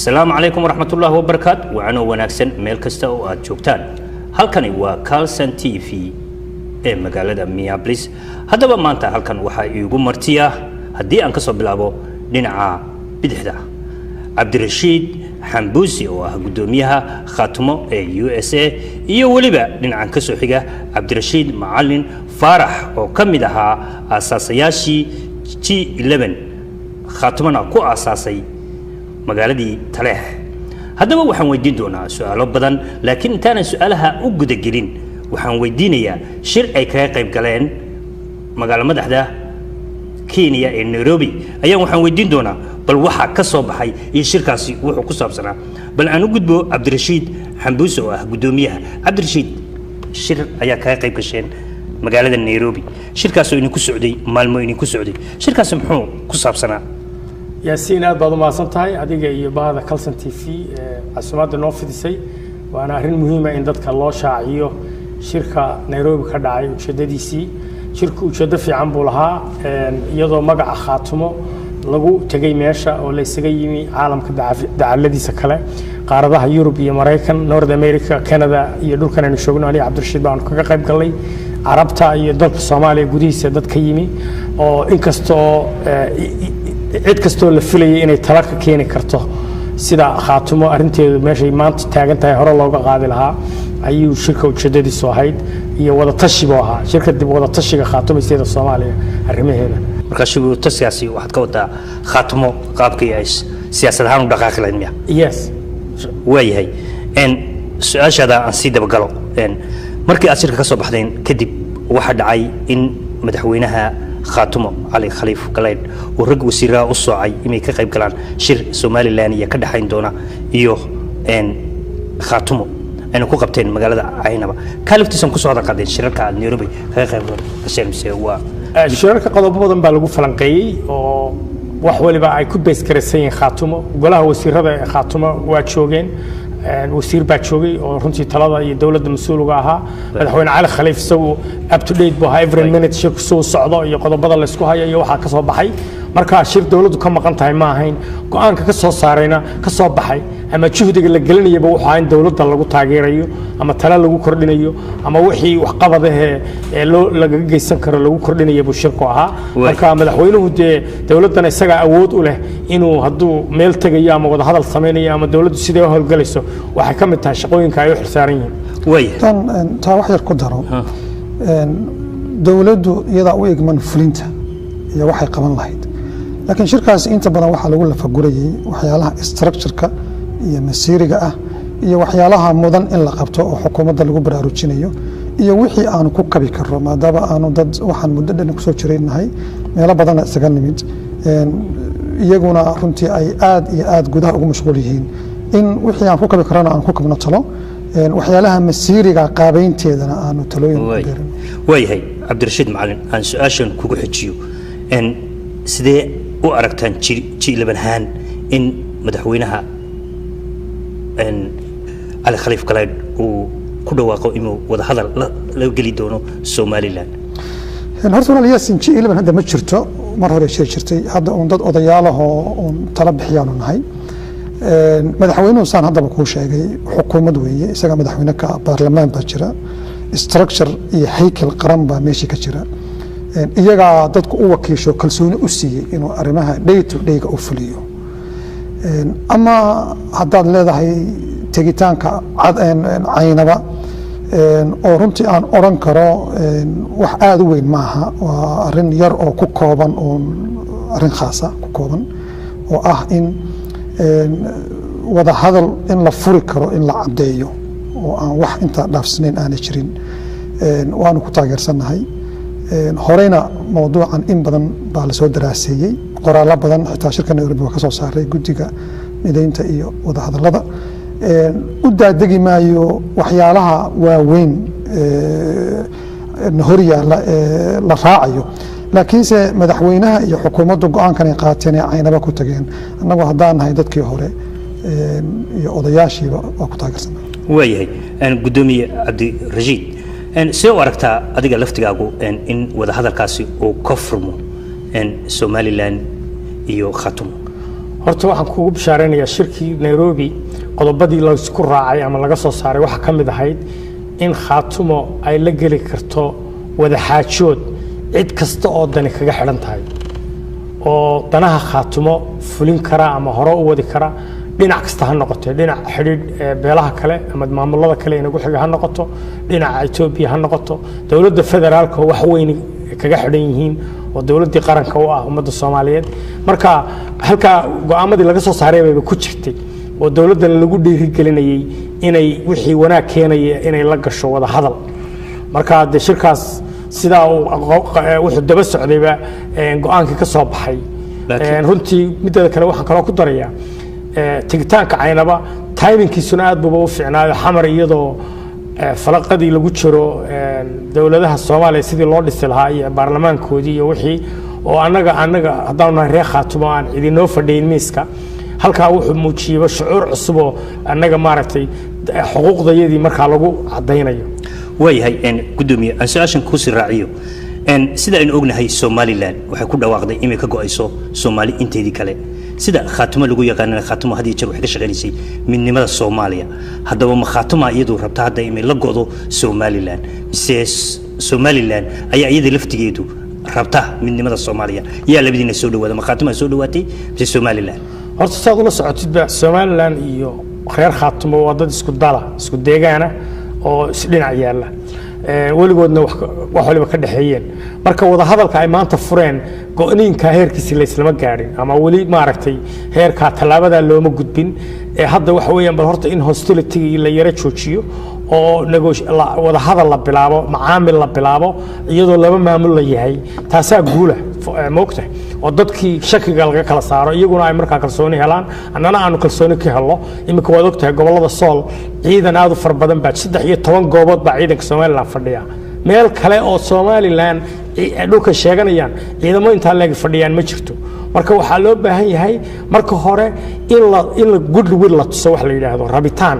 Asalaamu calaykum waraxmatullaahi wabarakaatu. Wacanoo wanaagsan meel kasta oo aad joogtaan. Halkani waa Carlson TV ee magaalada Minneapolis. Haddaba maanta halkan waxaa iigu martiya, haddii aan ka soo bilaabo dhinaca bidixda, Cabdirashiid Xambuusi oo ah guddoomiyaha Khaatumo ee USA, iyo weliba dhinacan ka soo xiga Cabdirashiid Macalin Faarax oo ka mid ahaa aasaasayaashii G11, Khaatumona ku aasaasay magaaladii Taleex. Haddaba waxaan weydiin doonaa su-aalo badan, laakiin intaanan su-aalaha u gudagelin, waxaan weydiinayaa shir ay kaga qayb galeen magaalo madaxda Kenya ee Nairobi ayaan waxaan weydiin doonaa bal waxaa ka soo baxay iyo shirkaasi wuxuu ku saabsanaa. Bal aan u gudbo Cabdirashiid Xambuuse oo ah guddoomiyaha. Cabdirashiid, shir ayaa kaga qayb gasheen magaalada Nairobi, shirkaasoo idinku socday maalmo idinku socday. Shirkaasi muxuu ku saabsanaa? Yaasiin, aad baad u mahadsan tahay adiga iyo bahda Calson TV ee casuumaadda noo fidisay. Waana arrin muhiima in dadka loo shaaciyo shirka Nairobi ka dhacay ujeeddadiisii. Shirku ujeeddo fiican buu lahaa, iyadoo magaca Khaatumo lagu tegey meesha oo la isaga yimi caalamka dacaladiisa kale, qaaradaha Yurub iyo Maraykan, North America, Canada iyo dhulkan aynu joogno. Aniga Cabdirashiid baanu kaga qayb gallay, Carabta iyo dalka Soomaaliya gudihiisa dad ka yimi, oo inkastoo cid kastoo la filayay inay tala ka keeni karto sida Khaatumo arrinteedu meeshay maanta taagan tahay hore looga qaadi lahaa, ayuu shirka ujeeddadiisu ahayd iyo wadatashi buu ahaa shirka dib wadatashiga Khaatumo sida Soomaaliya arrimaheeda. Marka shirtasigaasi waxaad ka wadaa Khaatumo qaabkii ay siyaasad ahaan u dhaqaaqi lahayd, miya? Yes. Waayahay, su-aashaada aan sii dabagalo. Markii aad shirka ka soo baxdeen kadib, waxaa dhacay in madaxweynaha Khaatumo Cali Khaliif Galaydh uu rag wasiiraha u soocay inay ka qayb galaan shir Somaliland iyo ka dhexayn doona iyo Khaatumo ayna ku qabteen magaalada Caynaba. Kaaliftiisan kusoo hadal qaadeen shirarka aad Nairobi kaga qayb gasheen, mise waa? Shirarka qodobo badan baa lagu falanqeeyey oo wax waliba ay ku beesgaraysan yihiin Khaatumo. Golaha wasiirada ee Khaatumo waa joogeen, wasiir baa joogay oo runtii talada iyo dowladda mas-uul uga ahaa. Madaxweyne Cali Khaliif isagu up to date buu ahaa every minute, shirku suu socdo iyo qodobada laysku hayo iyo waxaa ka soo baxay. Marka shir dowladdu ka maqan tahay ma ahayn. Go-aanka ka soo saarayna, ka soo baxay ama juhdiga la gelinayaba wuxuu ahaa in dowladda lagu taageerayo ama tala lagu kordhinayo ama wixii waxqabadahee ee loo lagaga geysan karo lagu kordhinayo buu shirku ahaa. Marka madaxweynuhu dee dowladdana isagaa awood u leh inuu hadduu meel tegayo ama wadahadal samaynayo ama dowladdu siday u howlgelayso, waxay ka mid tahay shaqooyinka ay u xilsaaran yihiin. Waaya. Tan taa wax yar ku daro. Dowladdu iyadaa u igman fulinta iyo waxay qaban lahayd, laakiin shirkaasi inta badan waxaa lagu lafagurayay waxyaalaha structure-ka iyo masiiriga ah iyo waxyaalaha mudan in la qabto oo xukuumadda lagu baraarujinayo iyo wixii aanu ku kabi karro, maadaama aanu dad waxaan muddo dhan kusoo jiraynahay, meelo badanna isaga nimid, iyaguna runtii ay aad iyo aad gudaha ugu mashquul yihiin, in wixii aan ku kabi karana aan ku kabno talo, waxyaalaha masiiriga qaabaynteedana aanu talooyin ku beerino. Waayahay. Cabdirashiid Macalin, aan su-aashan kugu xejiyo. Sidee u aragtaan G11 ahaan in madaxweynaha Cali Khaliif Galaydh uu ku dhawaaqo inuu wadahadal la geli doono Somaliland? Horta walaal Yaasin, G11 hadda ma jirto, mar hore jiri jirtay. Hadda uun dad odayaalahoo uun tala bixiyaanu nahay. Madaxweynuhu saan haddaba kuu sheegay, xukuumad weeye, isaga madaxweyne ka, baarlamaan baa jira, structure iyo haykel qaran baa meeshii ka jira. Iyagaa dadku u wakiisho, kalsooni u siiyey inuu arrimaha day to day-ga u fuliyo. Ama haddaad leedahay tegitaanka Caynaba, oo runtii aan oran karo wax aada u weyn maaha, waa arrin yar oo ku kooban uun arrin khaasa ku kooban oo ah in wada hadal in la furi karo, in la caddeeyo oo aan wax intaa dhaafsanayn aanay jirin, waanu ku taageersannahay. Horeyna mawduucan in badan baa lasoo daraaseeyey, qoraallo badan xitaa shirka Nairobi waa ka soo saaray guddiga mideynta iyo wadahadallada. U daadegi maayo waxyaalaha waaweyn hor yaalla ee la raacayo, laakiinse madaxweynaha iyo xukuumaddu go-aankan ay qaateen ee Caynaba ku tageen, annagu haddaan nahay dadkii hore iyo odayaashiiba waa ku taageersannahay. Waayahay. Guddoomiye Cabdirashiid, sidee u aragtaa adiga laftigaagu in wadahadalkaasi uu ka furmo Somaliland iyo Khatumo? Horta waxaan kugu bishaaraynayaa, shirkii Nairobi qodobadii laysku raacay ama laga soo saaray waxaa ka mid ahayd in Khaatumo ay la geli karto wadaxaajood cid kasta oo dani kaga xidhan tahay oo danaha Khaatumo fulin kara ama hore u wadi kara, dhinac kasta ha noqoto, dhinac xidhiidh beelaha kale ama maamulada kale inagu xiga ha noqoto, dhinaca Etoobiya ha noqoto, dowladda federaalka oo wax weyn kaga xidhan yihiin oo dowladdii qaranka u ah ummadda Soomaaliyeed. Marka halkaa go'aamadii laga soo saaray bayba ku jirtay oo dowladdan lagu dhiirigelinayay inay wixii wanaag keenaya inay la gasho wada hadal. Marka dee shirkaas sidaa uu wuxuu daba socdayba go'aankii ka soo baxay. Runtii mideeda kale waxaan kaloo ku darayaa, tegitaanka Caynaba timingkiisuna aad buuba u fiicnaayo. Xamar iyadoo falaqadii lagu jiro dowladaha Soomaaliya sidii loo dhisi lahaa iyo baarlamaankoodii iyo wixii oo annaga haddaanu nahay reer Khaatumo aan cidinoo fadhiyin miiska, halkaa wuxuu muujiyeyba shucuur cusub oo annaga maaragtay xuquuqdayadii markaa lagu caddaynayo. Waayahay gudoomiye, aan su-aashan kusii raaciyo. Sida aynu ognahay, Somaliland waxay ku dhawaaqday inay ka go'ayso Soomaali inteedii kale. Sida Khaatumo lagu yaqaanana, Khaatumo had iyo jeer waxay ka shaqaynaysay midnimada Soomaaliya. Haddaba ma Khaatuma iyadu rabta hadda inay la go'do Somaliland, mise Somaliland ayaa iyada laftigeedu rabta midnimada Soomaaliya? Yaa labadiina soo dhawaada? Ma Khaatuma soo dhawaatay mise Somaliland? Horta saad ula socotidba, Somaliland iyo reer Khaatumo waa dad isku dala, isku deegaana oo isdhinac yaalla, weligoodna wax waliba ka dhexeeyeen. Marka wadahadalka ay maanta fureen, go'niinka heerkiisi layslama gaadhin ama weli maaragtay heerkaa tallaabadaa looma gudbin. Hadda waxa weeyaan bal horta in hostility la yara joojiyo oo wadahadal la bilaabo, macaamil la bilaabo, iyadoo laba maamul la yahay. Taasaa guula moogtahay oo dadkii shakiga laga kala saaro, iyaguna ay markaa kalsooni helaan, annana aanu kalsooni ka helno. Iminka waad ogtahay, gobollada Sool ciidan aad u fara badan baa, 13 goobood baa ciidanka Somaliland fadhiya. Meel kale oo Somaliland dhulka sheeganayaan ciidamo intaa leeg fadhiyaan ma jirto. Marka waxaa loo baahan yahay marka hore in la goodwill la tuso, wax la yidhaahdo rabitaan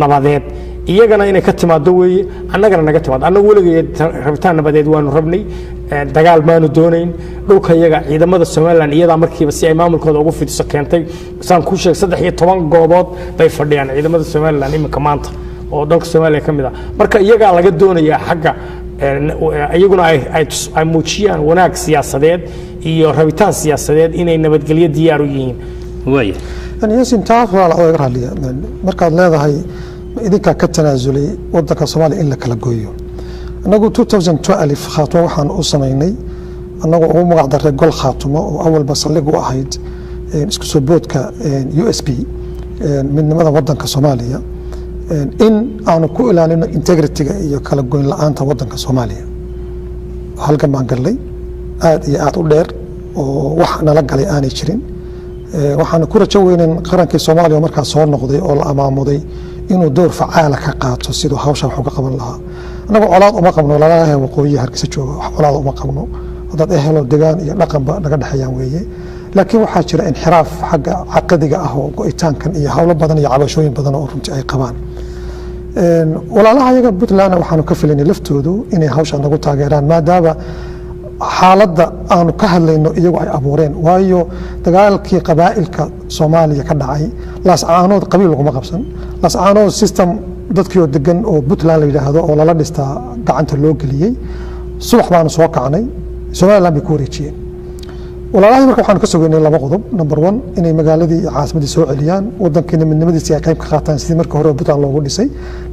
nabadeed, iyagana inay ka timaado weeye, annagana naga timaado. Annagu weligay rabitaan nabadeed waanu rabnay, dagaal maanu doonayn. Dhulka iyaga ciidamada Somaliland iyadaa markiiba si ay maamulkooda ugu fidiso keentay. Saan kuu sheegay, 13 goobood bay fadhiyaan ciidamada Somaliland iminka maanta oo dalka Soomaaliya ka mid ah. Marka iyagaa laga doonayaa xagga iyaguna ay muujiyaan wanaag siyaasadeed iyo rabitaan siyaasadeed inay nabadgelyo diyaar u yihiin. Waaya. Yasin, taa waa iga raaliya. Markaad leedahay idinkaa ka tanaasulay wadanka Soomaaliya in la kala gooyo, annagu 2012 Khaatumo waxaan u samaynay, annagu ugu magac daray Gol Khaatumo oo awalba saldhig u ahayd isku soo boodka USP, midnimada wadanka Soomaaliya, in aanu ku ilaalino integrityga iyo kala goyn la-aanta wadanka Soomaaliya. Halgan baan gallay aad iyo aad u dheer oo wax nala galay aanay jirin. Waxaanu ku rajo weynen qarankii Soomaaliya oo markaa soo noqday oo la amaamuday inuu door facaala ka qaato siduu hawsha wax uga qaban lahaa. Annagu colaad uma qabno lalaha waqooyiha Hargeysa jooga, wax colaad uma qabno, dad ehelo degaan iyo dhaqanba naga dhexeeyaan weeye. Laakiin waxaa jira inxiraaf xagga caqadiga ah oo go'itaankan iyo howlo badan iyo cabashooyin badan oo runtii ay qabaan walaalaha iyaga Puntlandna. Waxaanu ka filaynay laftoodu inay hawsha nagu taageeraan, maadaama xaaladda aanu ka hadlayno iyagu ay abuureen. Waayo, dagaalkii qabaa'ilka Soomaaliya ka dhacay Laascaanood qabiil laguma qabsan. Laascaanood system dadkii oo degan oo Puntland la yidhaahdo oo lala dhistaa gacanta loo geliyey. Subax baanu soo kacnay, Somaliland bay ku wareejiyeen walaalahii. Marka waxaanu ka sugaynay laba qodob. Number one, inay magaaladii iyo caasimaddii soo celiyaan, wadankiina midnimadiisii ay qayb ka qaataan sidii markii hore Puntland loogu dhisay.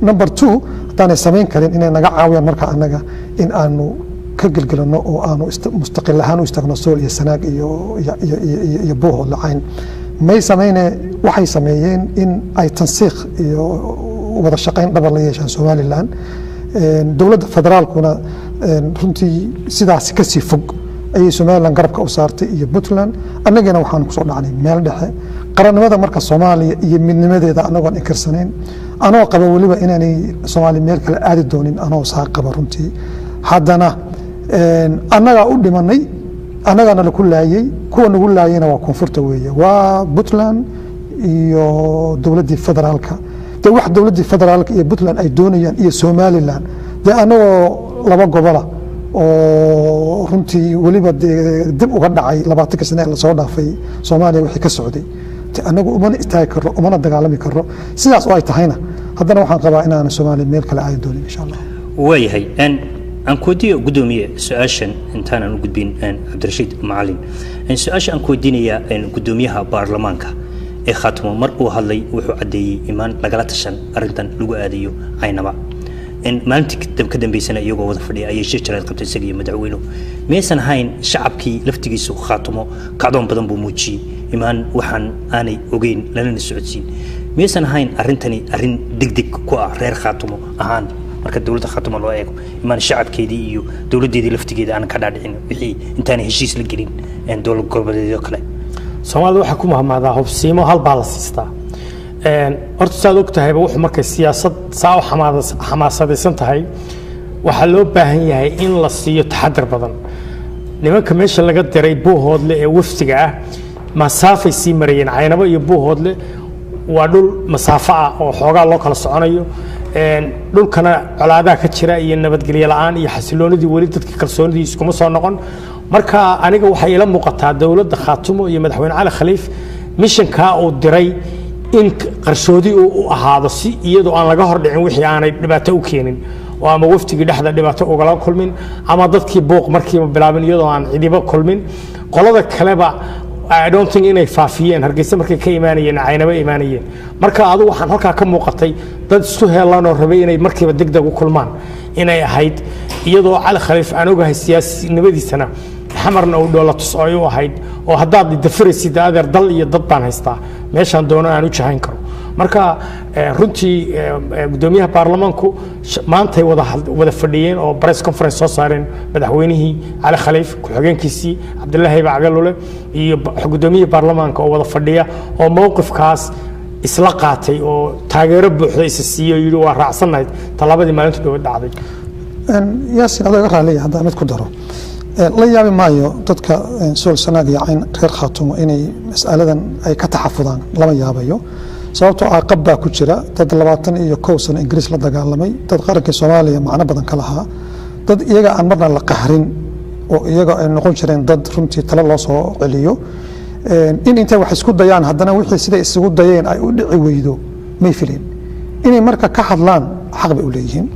Number two, haddaanay samayn karin, inay naga caawiyaan marka annaga in aanu ka gelgelano oo aanu mustaqil ahaan u istaagno Sool iyo Sanaag iyo Buuhood lacayn. May samayne, waxay sameeyeen in ay tansiikh iyo wada shaqayn dhabar la yeeshaan Somaliland. Dowladda federaalkuna runtii sidaasi kasii fog ayay Somaliland garabka u saartay iyo Puntland. Annagana waxaanu kusoo dhacnay meel dhexe. Qarannimada marka Soomaaliya iyo midnimadeeda anagoon inkirsanayn, anoo qaba weliba inaanay Soomaaliya meel kale aadi doonin, anoo saa qaba runtii, haddana annagaa u dhimanay, annagaana laku laayey. Kuwa nagu laayeyna waa koonfurta weeye, waa Puntland iyo dowladdii federaalka. Dee wax dowladdii federaalka iyo Puntland ay doonayaan iyo Somaliland, dee annagoo laba gobola. Oo runtii weliba dee dib uga dhacay 20-kii sane ee lasoo dhaafay Soomaaliya wixii ka socday. Anagu umana istaagi karro, umana dagaalami karro. Sidaas oo ay tahayna, haddana waxaan qabaa inaana Soomaaliya meel kale aadi doonin, insha Allah. Waayahay, aan ku weydiiyo, guddoomiye, su-aashan intaanan u gudbin Cabdirashiid Macalin. Su-aasha aan ku weydiinayaa, guddoomiyaha baarlamaanka ee Khaatimo mar uu hadlay wuxuu caddeeyey imaan lagala tashan arrintan lagu aadayo Caynaba. Maalintii ka dambeysana iyagoo wada fadhiya ayay shir jaraad qabtay isaga iyo madaxweynuhu. Miyaysan ahayn shacabkii laftigiisu Khaatumo kacdoon badan buu muujiyey imaan waxaan aanay ogeyn lalana socodsiin? Miyaysan ahayn arrintani arrin degdeg ku ah reer Khaatumo ahaan, marka dowladda Khaatumo loo eego, imaan shacabkeedii iyo dowladdeedii laftigeeda aanan ka dhaadhicin wixii intaanay heshiis la gelin dowlad goboleedyo kale? Soomaalida waxaa ku mahmahdaa "Hubsiimo hal baa la siistaa." Horta saad og tahayba, wuxuu markay siyaasad saa u xamaasadaysan tahay, waxaa loo baahan yahay in la siiyo taxadar badan. Nimanka meesha laga diray, Buuhoodle, ee wafdiga ah, masaafay sii marayeen. Caynabo iyo Buuhoodle waa dhul masaafo ah oo xoogaa loo kala soconayo. Dhulkana colaadaha ka jira iyo nabadgelyo la'aan iyo xasiloonidii weli dadka kalsoonidii iskuma soo noqon. Marka aniga waxay ila muuqataa dowladda Khaatumo iyo madaxweyne Cali Khaliif mishankaa uu diray in qarshoodi uu u ahaado, si iyadoo aan laga hor dhicin wixii aanay dhibaato u keenin oo ama waftigii dhexda dhibaato ugala kulmin ama dadkii buuq markiiba bilaabin, iyadoo aan cidiba kulmin. Qolada kaleba I don't think inay faafiyeen. Hargeysa markay ka imaanayeen, Caynaba imaanayeen. Marka adigu waxaan halkaa ka muuqatay dad isku heelan oo rabay inay markiiba degdeg u kulmaan inay ahayd, iyadoo Cali Khaliif aan ogahay siyaasinimadiisana, Xamarna uu dhoola tus ay u ahayd oo haddaad dafiraysid, adeer, dal iyo dad baan haystaa, meeshaan doono aan u jahayn karo. Marka runtii guddoomiyaha baarlamaanku maantay wada fadhiyeen oo press conference soo saareen madaxweynihii Cali Khaliif, ku-xigeenkiisii Cabdilaahi Bacagalule iyo guddoomiyihii baarlamaanka oo wada fadhiya oo mowqifkaas isla qaatay oo taageero buuxda isa siiyey oo yidhi waa raacsannahay tallaabadii maalinta dhowe dhacday. Yaasin, adoo iga raaliya, haddaan mid ku daro, la yaabi maayo dadka Sool, Sanaag iyo Cayn, reer Khaatumo, inay mas'aladan ay ka taxafudaan. Lama yaabayo, sababtoo ah qab baa ku jira. Dad 21 sano Ingiriis la dagaalamay, dad qarankii Soomaaliya macno badan ka lahaa, dad iyaga aan marna la qahrin oo iyaga ay noqon jireen dad runtii talo loo soo celiyo, in intay wax isku dayaan haddana wixii siday isugu dayeen ay u dhici weydo may fileen. Inay marka ka hadlaan xaq bay u leeyihiin.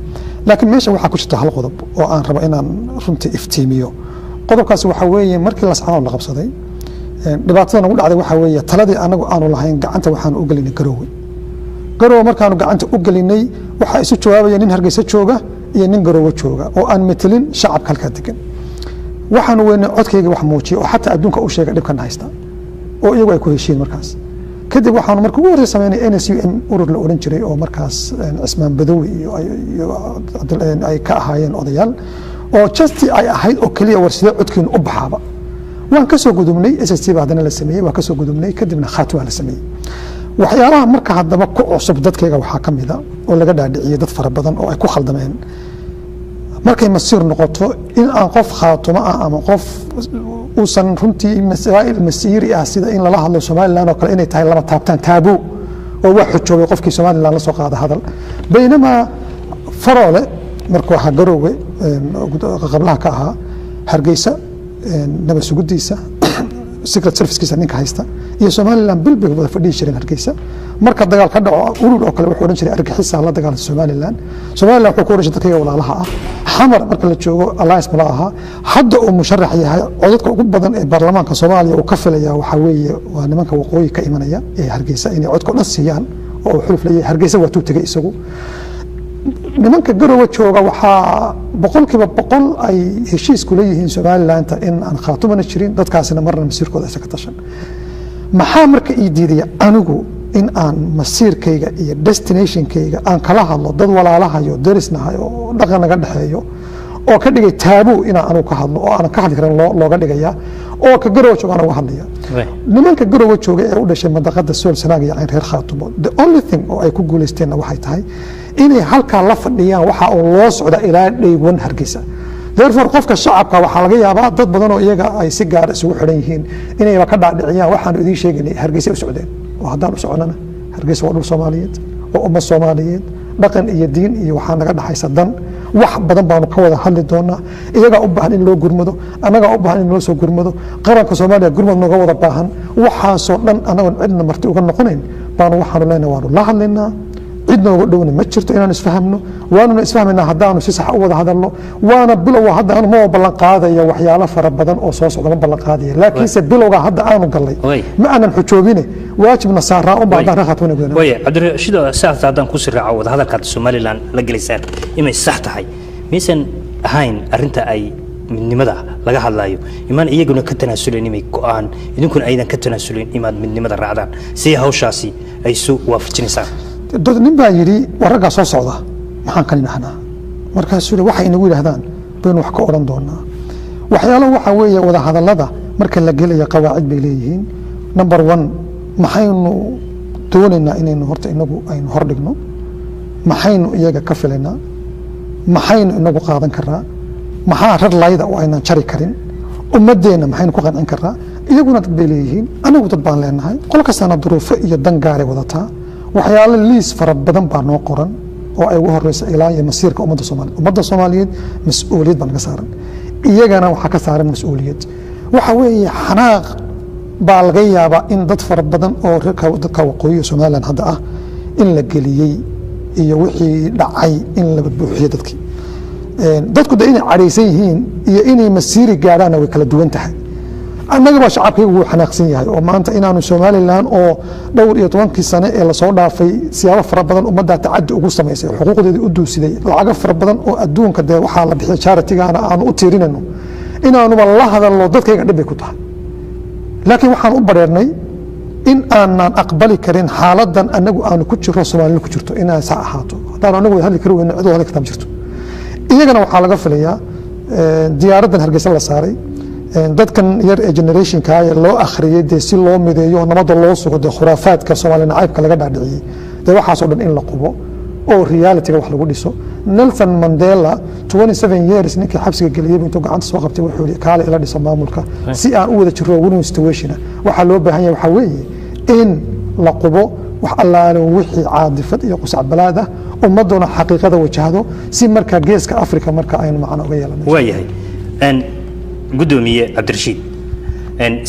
Laakiin meesha waxaa ku jirta hal qodob oo aan rabo inaan runtii iftiimiyo. Qodobkaasi waxaa weeye, markii Lascanood la qabsaday, dhibaatada nagu dhacday waxaa weeye taladii anagu aanu lahayn gacanta waxaanu u gelinay Garoowe. Garoowe markaanu gacanta u gelinay, waxaa isu jawaabaya nin Hargeysa jooga iyo nin Garoowe jooga oo aan metelin shacabka halkaa degan. Waxaanu weynay codkayga wax muujiya oo xataa adduunka u sheega dhibkana haysta oo iyagu ay ku heshiin. Markaas kadib waxaanu marka ugu horrey sameynay NSUM, urur la odhan jiray oo markaas Cismaan Badowi iyo ay ka ahaayeen odayaal, oo just ay ahayd oo keliya war sidee codkiinu u baxaaba. Waan ka soo gudubnay. SST ba haddana la sameeyey, waan ka soo gudubnay. Kadibna Khaatumo la sameeyey. Waxyaalaha marka haddaba ku cusub dadkayga waxaa ka mida oo laga dhaadhiciyey dad fara badan oo ay ku khaldameen, markay masiir noqoto in aan qof Khaatumo ah ama qof uusan runtii masaa'il masiiri ah, sida in lala hadlo Somaliland oo kale, inay tahay lama taabtaan, taboo, oo waa xujoobay qofkii Somaliland la soo qaada hadal. Baynamaa Faroole markuu ahaa Garoowe qablaha ka ahaa, Hargeysa nabad sugudiisa, secret servicekiisa ninka haysta iyo Somaliland bil bay wada fadhihi jireen Hargeysa. Marka dagaal ka dhaco urur oo kale, wuxuu odhan jiray argixisa la dagaalanta Somaliland. Somaliland wuxuu ku odhan jiray dadkayga walaalaha ah. Xamar marka la joogo alliance mala ahaa. Hadda uu musharax yahay, codadka ugu badan ee baarlamaanka Soomaaliya uu ka filaya waxaa weeye waa nimanka waqooyi ka imanaya ee Hargeysa, inay codka o dhan siiyaan oo uu xuluf leeyahay. Hargeysa waa tuu tegey isagu. Nimanka Garowe jooga waxaa 100% ay heshiis kula yihiin Somalilanta in aan Khaatumana jirin, dadkaasina marna masiirkooda isa ka tashan. Maxaa marka ii diidaya anigu in aan masiirkayga iyo destinationkayga aan kala hadlo dad walaalahayo, derisnahay oo dhaqan naga dhexeeyo, oo ka dhigay taboo inaan anugu ka hadlo oo aanan ka hadli karin looga dhigaya, oo ka Garowe jooga aan uga hadlaya? Nimanka Garowe jooga ee u dhashay mandaqada Sool, Sanaag iyo Cayn, reer Khaatumo, the only thing oo ay ku guuleysteenna waxay tahay inay halkaa la fadhiyaan waxa uu loo socda ilaa day one Hargeysa. Therefore, qofka shacabka waxaa laga yaabaa dad badan oo iyaga ay si gaar isugu xidhan yihiin inayba ka dhaadhiciyaan waxaanu idiin sheegaynay Hargeysa u socdeen. Oo haddaan u soconana, Hargeysa waa dhul Soomaaliyeed, waa ummad Soomaaliyeed, dhaqan iyo diin iyo waxaa naga dhaxaysa dan. Wax badan baanu ka wada hadli doonaa. Iyagaa u baahan in loo gurmado, annagaa u baahan in loo soo gurmado, qaranka Soomaaliya gurmad nooga wada baahan. Waxaasoo dhan annagoon cidna marti uga noqonayn baanu waxaanu leenahay waanu la hadlaynaa. Cid nooga dhowna ma jirto inaanu isfahamno, waanuna isfahmaynaa haddaanu si sax u wada hadalno. Waana bilowa hadda. Anu ma ballan qaadaya waxyaalo fara badan oo soo socda, ma ballan qaadaya, laakiinse bilowga hadda aanu gallay ma aanan xujoobine, waajibna saaraa unba haddaan rakhatwana gudana. Waaya, Cabdirashiid, sidaas haddaan kusii raaco wadahadalkaad Somaliland la gelaysaan inay sax tahay, miyaysan ahayn arrinta ay midnimada laga hadlayo imaan iyaguna ka tanaasuleen inay go-aan, idinkuna aydan ka tanaasuleen imaad midnimada raacdaan? Si hawshaasi ay isu waafajinaysaan? Dad nin baa yidhi, war raggaa soo socda maxaan kan idhahnaa? Markaasuu yidhi, waxay inagu yidhahdaan baynu wax ka odhan doonaa. Waxyaalo waxaa weeye wadahadallada marka la gelaya qawaacid bay leeyihiin. Number one, maxaynu doonaynaa inaynu horta inagu aynu hordhigno? Maxaynu iyaga ka filaynaa? Maxaynu inagu qaadan karaa? Maxaa rar layda oo aynaan jari karin? Ummadeenna maxaynu ku qancin karaa? Iyaguna dad bay leeyihiin, anagu dad baan leenahay. Qol kastana duruufo iyo dan gaaray wadataa. Waxyaalo liis fara badan baa noo qoran oo ay ugu horeyso ilaa iyo masiirka ummadda Soomaaliyeed. Ummadda Soomaaliyeed mas-uuliyad baa naga saaran, iyagana waxaa ka saaran mas-uuliyad. Waxa weeye xanaaq baa laga yaabaa in dad fara badan oo reerka dadka waqooyiga Somaliland hadda ah in la geliyey iyo wixii dhacay in la buuxiyo dadkii. Dadku de inay cadhaysan yihiin iyo inay masiiri gaadhaanna way kala duwan tahay. Annagaba shacabkaygu wuu xanaaqsan yahay oo maanta inaanu Somaliland oo dhowr iyo tobankii sane ee lasoo dhaafay siyaabo fara badan ummaddaa tacadi ugu samaysay, xuquuqdeedii u duusiday, lacago fara badan oo adduunka dee waxaa la bixiya charity-gaana aanu u tiirinayno, inaanuba la hadalno dadkayga dhib bay ku tahay. Laakiin waxaan u bareernay in aanan aqbali karin xaaladan anagu aanu ku jiro, Soomaalina ku jirto, inaan saa ahaato. Haddaan anagu wada hadli kari weyno, cid wada hadli kartaa ma jirto. Iyagana waxaa laga filayaa diyaaraddan Hargeysa la saaray, dadkan yar ee generationka loo akhriyey dee si loo mideeyo, nabadda loo sugo, dee khuraafaadka Soomaali nacaybka laga dhaadhiciyey, dee waxaasoo dhan in la qubo oo realityga wax lagu dhiso. Nelson Mandela 27 years ninkii xabsiga geliyey intuu gacanta soo qabtay wuxuu yidhi, "Kaale ila dhiso maamulka si aan u wada jirro win situation." Waxaa loo baahan yahay waxaa weeye in la qubo wax allaale wixii caadifad iyo qusacbalaad ah, ummadduna xaqiiqada wajahdo, si markaa Geeska Africa marka aynu macno uga yeelano. Waayahay, Gudoomiye Cabdirashiid,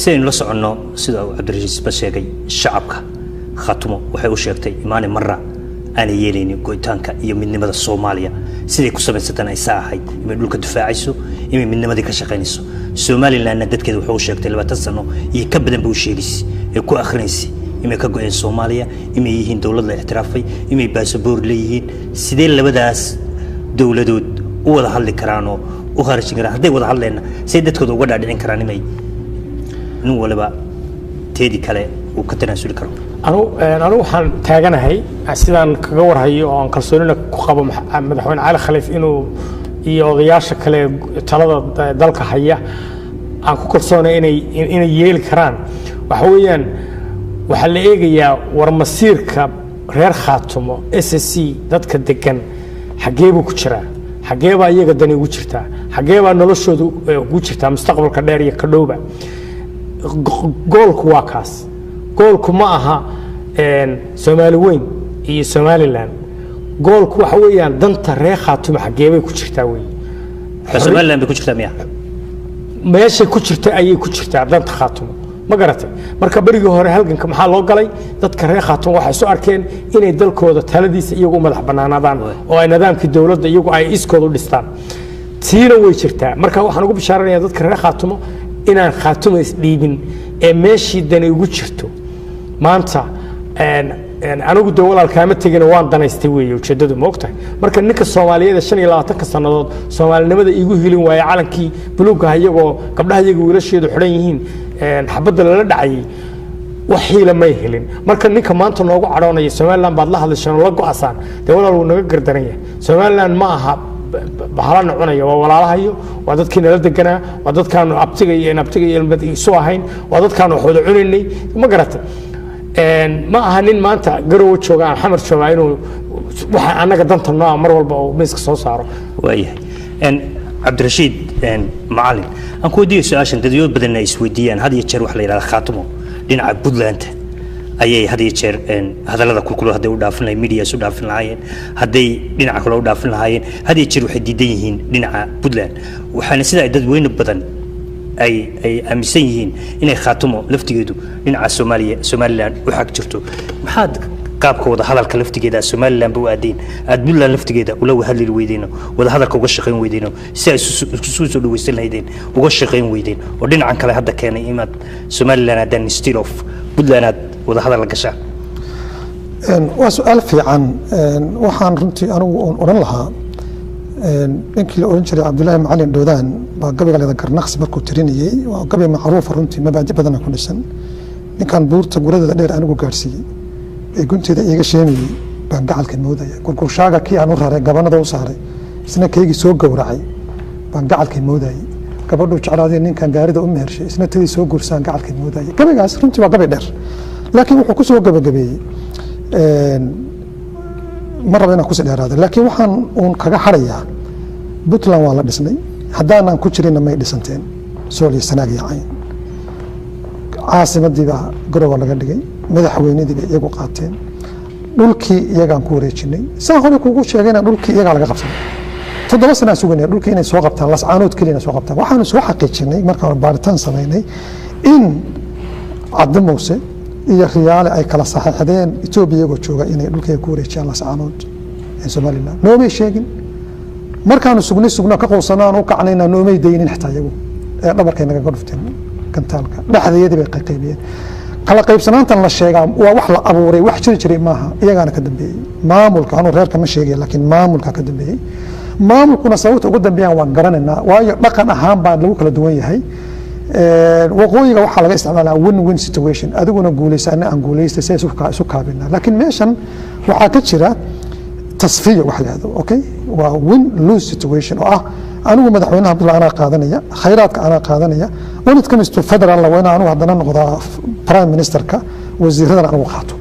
sidaynu la soconno, sida uu Cabdirashiid isba sheegay, shacabka Khatumo waxay u sheegtay imaane marra aanay yeelaynin go'itaanka iyo midnimada Soomaaliya. Siday ku samaysatan ay saa ahayd inay dhulka difaacayso, inay midnimadii ka shaqaynayso. Somalilandna dadkeeda wuxuu u sheegtay 20 sano iyo ka badan buu u sheegaysay ee ku akhrinaysay inay ka go'een Soomaaliya, inay yihiin dowlad la ixtiraafay, inay baasaboor leeyihiin. Sidee labadaas dowladood u wada hadli karaanoo u kharajin karaan? Hadday wada hadleenna, say dadkooda uga dhaadhicin karaan inay nin waliba teedii kale uu ka tanaasuli karo? Anu waxaan taaganahay sidaan kaga warhayo oo aan kalsoonina ku qabo Madaxweyne Cali Khaliif inuu iyo odayaasha kale talada dalka haya aan ku kalsoonay inay yeeli karaan. Waxa weeyaan waxaa la eegayaa, war masiirka reer Khaatumo, SSC, dadka degan xaggee buu ku jiraa? Xaggee baa iyaga dani ugu jirtaa? Xaggee baa noloshooda ugu jirtaa mustaqbalka dheer iyo ka dhowba? Goolku waa kaas. Goolku ma aha Soomaali weyn iyo Somaliland. Goolku waxa weeyaan danta reer Khaatumo xaggee bay ku jirtaa wey. Somaliland bay ku jirtaa miya? Meeshay ku jirta ayay ku jirtaa danta Khaatumo, ma garatay? Marka berigii hore halganka maxaa loo galay? Dadka reer Khaatumo waxay soo arkeen inay dalkooda taladiisa iyagu u madax bannaanaadaan oo ay nidaamkii dowladda iyagu ay iskooda u dhistaan. Tiina way jirtaa. Marka waxaan ugu bishaaranayaa dadka reer Khaatumo inaan Khaatumo isdhiibin ee meeshii dani ugu jirto. Maanta anigu de walaal kaama tegina, waan danaystay weeye ujeeddadu, ma ogtahay? Marka ninka Soomaaliyeed ee 25-ka sannadood soomaalinimada iigu helin waaya calankii buluuggaha, iyagoo gabdhaha iyaga wiilasheedu xidhan yihiin xabadda lala dhacayay, wax xiila may helin. Marka ninka maanta noogu cadhoonaya Somaliland baad la hadlasheen oo la go'asaan, dee walaal wuu naga gardaran yahay. Somaliland ma aha bahalana cunaya, waa walaalahayo, waa dadkii nala deganaa, waa dadkaanu abtiga iyo inabtiga iyo ilmad isu ahayn, waa dadkaanu wax wada cunaynay, ma garatay? Ma aha nin maanta Garowe jooga aan Xamar joogaa inuu waxa annaga danta noo ah mar walba uu miiska soo saaro. Waayahay, Cabdirashiid Macalin, aan ku weydiiyo su-aashan dadyo badanna ay isweydiiyaan had iyo jeer. Waxa la yidhahda Khaatumo dhinaca Puntland Ayay had iyo jeer hadallada kulkulo hadday u dhaafin lahayen, medias u dhaafin lahaayeen, hadday dhinaca kale u dhaafin lahaayeen, had iyo jeer waxay diidan yihiin dhinaca Puntland. Waxaana sida ay dadweyne badan ay aaminsan yihiin inay Khaatumo laftigeedu dhinaca Soomaaliya, Somaliland u xag jirto. Maxaad qaabka wada hadalka laftigeeda Somaliland ba u aadeen, aad Puntland laftigeeda ula hadli weydeen, wada hadalka uga shaqayn weydeen, si ay isu soo dhawaysan lahaydeen uga shaqayn weydeen, oo dhinacan kale hadda keenay inaad Somaliland aadaan instead of Puntland aad wada hadal la gashaan? Waa su-aal fiican. Waxaan runtii anigu oon odhan lahaa, ninkii la odhan jiray Cabdullaahi Macalin Dhoodaan baa gabayga leeda Garnaqsi markuu tirinayey, waa gabay macruufa runtii, mabaadi badana ku dhisan. Ninkan buurta guradeeda dheer anigu gaadhsiiyey ee gunteeda iiga sheemayey baan gacalka moodaya. Gurgurshaaga kii aan u raray, gabanada u saaray, isna kaygii soo gowracay baan gacalka moodayey. Gabadhuu jeclaaday ninkan gaarida u mehershay, isna tadii soo guursaan gacalka moodayay. Gabaygaas runtii waa gabay dheer, laakiin wuxuu ku soo gabagabeeyey, ma raba inaan kusii dheeraado, laakiin waxaan uun kaga harayaa, Puntland waa la dhisnay, haddaanan ku jirinna may dhisanteen Sool iyo Sanaag iyo Cayn. Caasimadii baa Garowa laga dhigay, madaxweynadii bay iyagu qaateen, dhulkii iyagaan ku wareejinay. Saa hore kugu sheegayna, dhulkii iyagaa laga qabsaday. 7 sanaa suganaya dhulkii inay soo qabtaan, Lascaanood keliya inay soo qabtaan. Waxaanu soo xaqiijinay markaan baaritaan samaynay in Cadde Muuse iyo Riyaale ay kala saxeexdeen Etoobiya iyagoo jooga inay dhulkayga ku wareejiyaan Lascaanood ee Somaliland. Noomay sheegin. Markaanu sugnay, sugnaa, ka quusanaan u kacnayna, noomay daynin xitaa iyagu ee dhabarkay nagaga dhufteen gantaalka. Dhexdayadii bay qaybiyeen. Kala qaybsanaantan la sheegaa waa wax la abuuray, wax jiri jiray maaha. Iyagaana ka dambeeyey maamulka. Anuu reerka ma sheegaya, laakiin maamulka ka dambeeyey. Maamulkuna sababta uga dambeeyaan waan garanaynaa, waayo dhaqan ahaan baa lagu kala duwan yahay. Waqooyiga waxaa laga isticmaalaa win win situation, adiguna guuleysa, ana aan guuleystay, si isu kaabina. Laakiin meeshan waxaa ka jira tasfiya wax la yahdo, okay, waa win lose situation oo ah anigu madaxweynaha Puntland anaa qaadanaya, khayraadka anaa qaadanaya. When it comes to federal, waa inaan anigu haddana noqdaa prime ministerka, wasiiradana anigu qaato,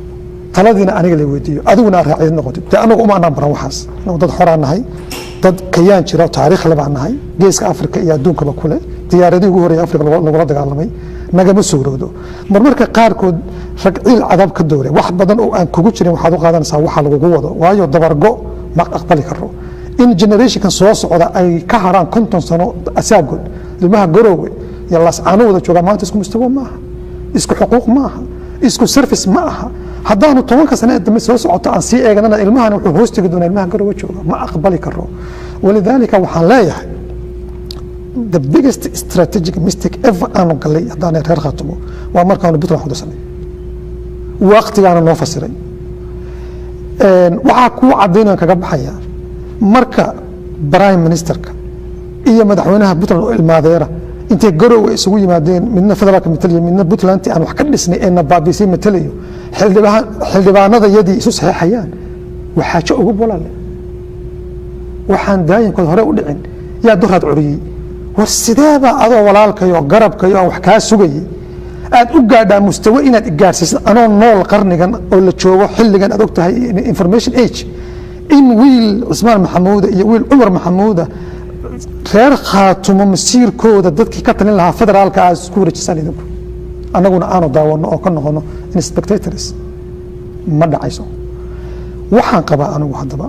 taladiina aniga la weydiiyo, adiguna aad raaciyad noqotid. Dee anagu uma anaan baran waxaas. Anagu dad xoraan nahay, dad kayaan jira oo taariikh le baan nahay, geeska Afrika iyo adduunkaba kule. Diyaaradihii ugu horreeyay Afrika lagula dagaalamay nagama suurowdo. Marmarka qaarkood rag ciil cadaab ka doore, wax badan oo aan kugu jirin waxaad u qaadanaysaa waxa lagugu wado, waayo dabargo ma aqbali karo in generationkan soo socda ay ka haraan 50 sano asaagood. Ilmaha Garoowe iyo Laascaano wada joogaa maanta isku mustawa ma aha, isku xuquuq ma aha, isku service ma aha. Haddaanu 10-ka sane ee dambe soo socoto aan sii eegnana, ilmahan wuxuu hoos tegi doonaa ilmaha Garoowe jooga. Ma aqbali karo. Walidaalika waxaan leeyahay, the biggest strategic mistake ever aanu galay haddaanay reer Khaatumo waa markaanu Puntland ku darsanay. Waqtigaana noo fasiray. Waxaa kuu caddaynayaan kaga baxaya, marka prime ministerka iyo madaxweynaha Puntland oo ilmaadeera intay Garowe isugu yimaadeen, midna federaalka matalayo, midna Puntland aan wax ka dhisnay ee na baabiisay matalayo, xildhibaanada yadii isu saxeexayaan, waxaajo ugu walaale waxaan daayinkood hore u dhicin yaa doraad curiyey. War sideeba adoo walaalkayo garabkayo aan wax kaa sugayay aad u gaadhaa mustawe inaad igaadhsiisid anoo nool, qarnigan oo la joogo, xilligan aad og tahay information age, in wiil Cusmaan Maxamuuda iyo wiil Cumar Maxamuuda reer Khaatumo masiirkooda dadkii ka talin lahaa federaalka aad isku wareejisaan idinku, annaguna aanu daawano oo ka noqono in spectators? Ma dhacayso. Waxaan qabaa anigu haddaba,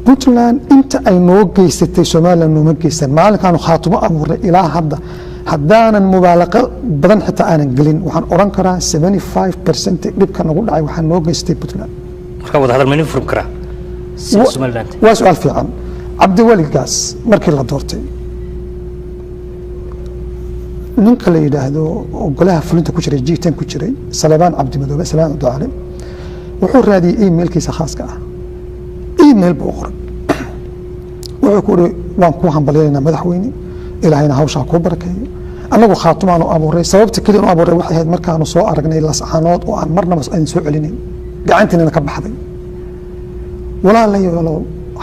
Puntland inta ay noo geysatay Somaliland nooma geysan. Maalinkaanu Khaatumo abuurnay ilaa hadda, haddaanan mubaalaqo badan xitaa aanan gelin, waxaan oran karaa 75% dhibka nagu dhacay waxaa noo geystay Puntland. Marka wada hadal maynu furi karaa sida Somaliland? Waa su-aal fiican. Cabdiweli Gaas markii la doortay, ninka la yidhaahdo oo golaha fulinta ku jiray, G10 ku jiray, Salebaan Cabdimadoobe, Salebaan Cabdicali, wuxuu raadiyey emailkiisa khaaska ah. Email buu u qoray, wuxuu ku uri: "Waan kuu hambalyaynaa madaxweyne, Ilaahayna hawshaa kuu barakeeyo. Annagu Khaatumaanu abuuray. Sababta keliya u abuuray waxay ahayd markaanu soo aragnay Lascaanood oo aan marnaba aan soo celinayn, gacantiinana ka baxday. Walaalayaalow,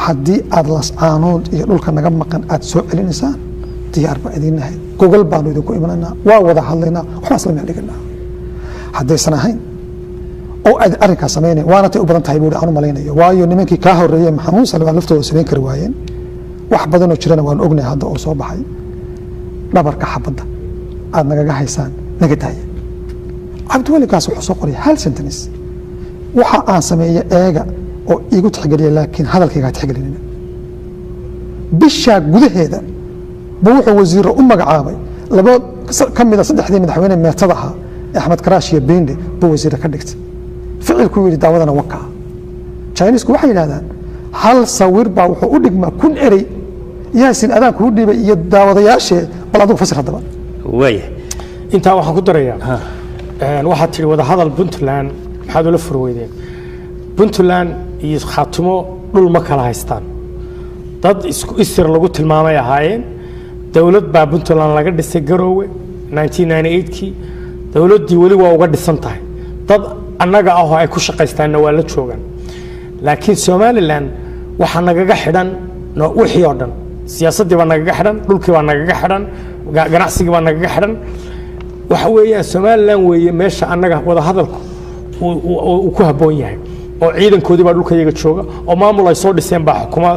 haddii aad Lascaanood iyo dhulka naga maqan aad soo celinaysaan, diyaar baa idin nahay. Gogol baanu idinku imanaynaa, waa wada hadlaynaa, waxbaan isla meel dhiganaa. Haddaysan ahayn oo aad arrinkaas samaynayn, waana tay u badan tahay," buuri, "aan u malaynayo, waayo nimankii kaa horreeyey, Maxamuud Salebaan, laftooda samayn kari waayeen. Wax badanoo jirana waan ognahay hadda oo soo baxay. Dhabarka xabadda aad nagaga haysaan naga daaya." Cabdiweli Gaas wuxuu soo qoray hal sentence: "Waxa aan sameeye eega oo iigu tixgeliya, laakiin hadalkayga ha tixgelinina." Bishaa gudaheeda ba wuxuu wasiiro u magacaabay laba ka mida saddexdii madaxweyne meertada ahaa, Axmed Karaash iyo Bende, buu wasiire ka dhigtay. Ficilkuu yidhi daawadana wakaa. Chinesku waxay yidhahdaan hal sawir baa wuxuu u dhigmaa 1000 erey. Yaasin, adaan kuu dhiibay iyo daawadayaashee, bal adigu fasir haddaba. Waaya. Intaa waxaan ku darayaa, waxaad tidhi wadahadal Puntland maxaad ula furweydeen? Puntland iyo Khaatumo dhul ma kala haystaan. Dad isku isir lagu tilmaamay ahaayeen. Dowlad baa Puntland laga dhisay Garoowe 1998kii. Dowladdii weli waa uga dhisan tahay. Dad annaga ah oo ay ku shaqaystaanna waa la joogaan. Laakiin Somaliland waxaa nagaga xidhan wixii oo dhan. Siyaasaddii baa nagaga xidhan, dhulkii baa nagaga xidhan, ganacsigii baa nagaga xidhan. Waxa weeyaan Somaliland weeye meesha annaga wadahadalku uu ku habboon yahay, oo ciidankoodii baa dhulka iyaga jooga, oo maamul ay soo dhiseen baa xukuma